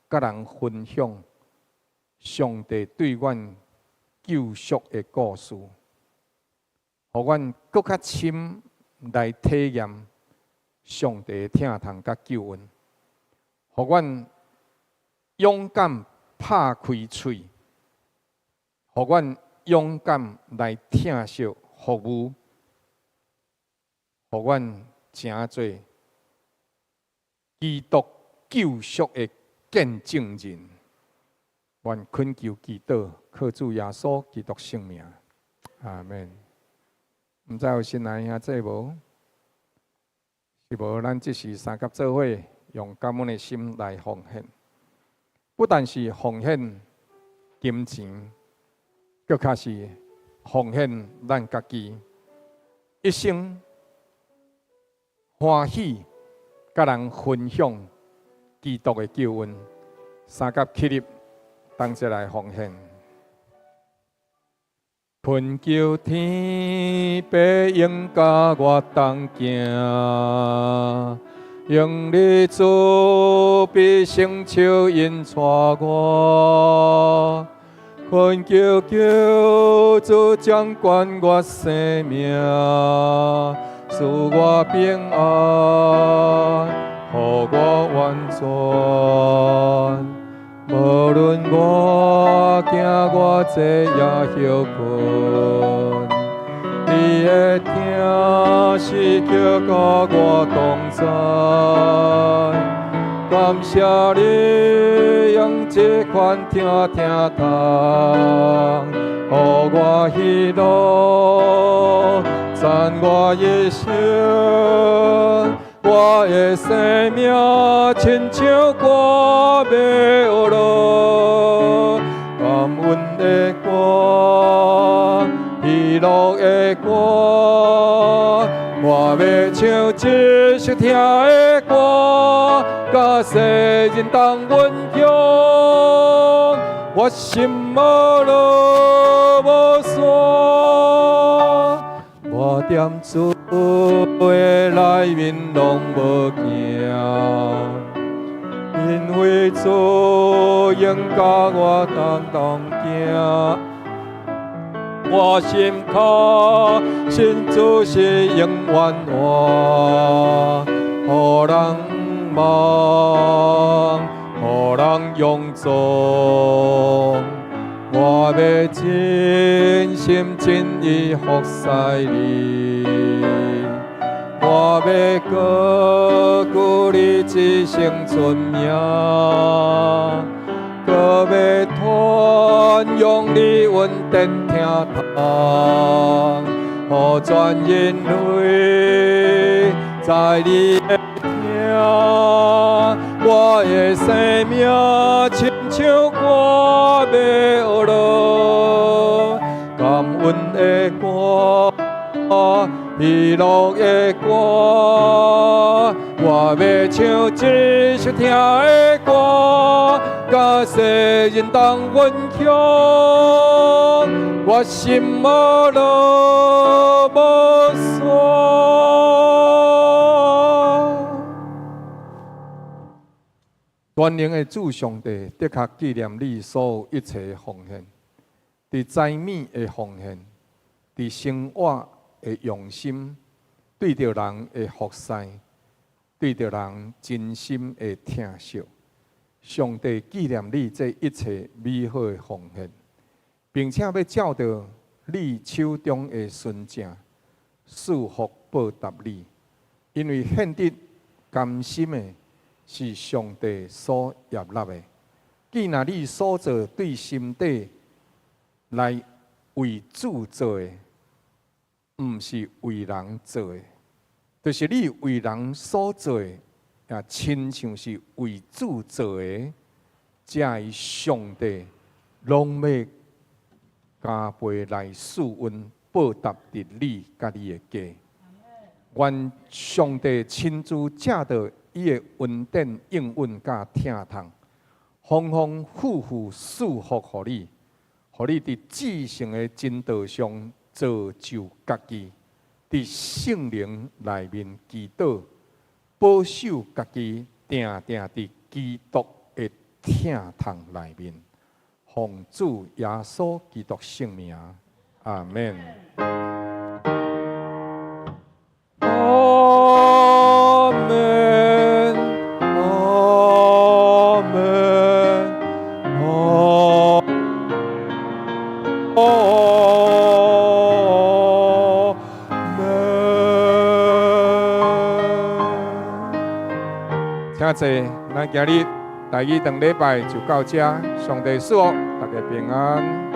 佮人分享上帝對阮救贖的故事，予阮閣較深來體驗上帝的疼痛佮救恩，予阮勇敢拍開喙，予阮勇敢來疼惜服務，予阮成做基督救贖的見證人。願懇求祈禱，靠主耶穌基督聖名，阿門。毋知有新來兄弟無？是無？咱這時三佮做伙，用感恩的心來奉獻，不但是奉獻金錢，閣較是奉獻咱家己一生歡喜，佮人分享基督的救恩，三佮起立，同齊來奉獻。懇求天父永佮我同行，用你慈悲聖手引帶我。懇求救主掌管我生命，賜我平安，予我完全。無論我行偌濟也歇睏，你的疼時刻佮我同在。感謝你用這款疼疼痛，予我喜樂，讚我一生。我的生命親像歌欲落，感恩的歌，喜樂的歌，我欲唱這首疼的歌，佮世人同分享。我心無落無散，我踮主的內面攏無驚，因為主永佮我同同行。我心確信主是永遠活，予人望，予人勇壯。我欲盡心盡意服侍你，我欲高舉你一生尊名，閣欲傳揚你恩典疼痛，予全人類知你的疼。我的生命親像歌欲落，感恩的歌，喜樂的歌，我欲唱這首疼的歌，佮世人同分享。我心無落無散。全能的主上帝，的確紀念你所有一切奉獻，佇財物的奉獻，佇生活的用心，對著人的服侍，對著人真心的疼惜。上帝紀念你這一切美好的奉獻，並且欲照著你手中的純正賜福報答你，因為獻得甘心的，是上帝所悅納的。既若你所做對心底來為主做的，毋是為人做的，就是你為人所做的，也親像是為主做的，這个上帝攏欲加倍來賜恩報答佇你佮你的家。願上帝親自藉著伊的恩典應允佮疼痛，豐豐富富賜福予你，予你佇至聖的真道上造就家己，佇聖靈內面祈禱，保守家己，定定佇基督的疼痛內面，奉主耶穌基督聖名，阿們。阿們，阿們，阿們。請坐，咱今日第二堂禮拜就到這，上帝賜福，大家平安。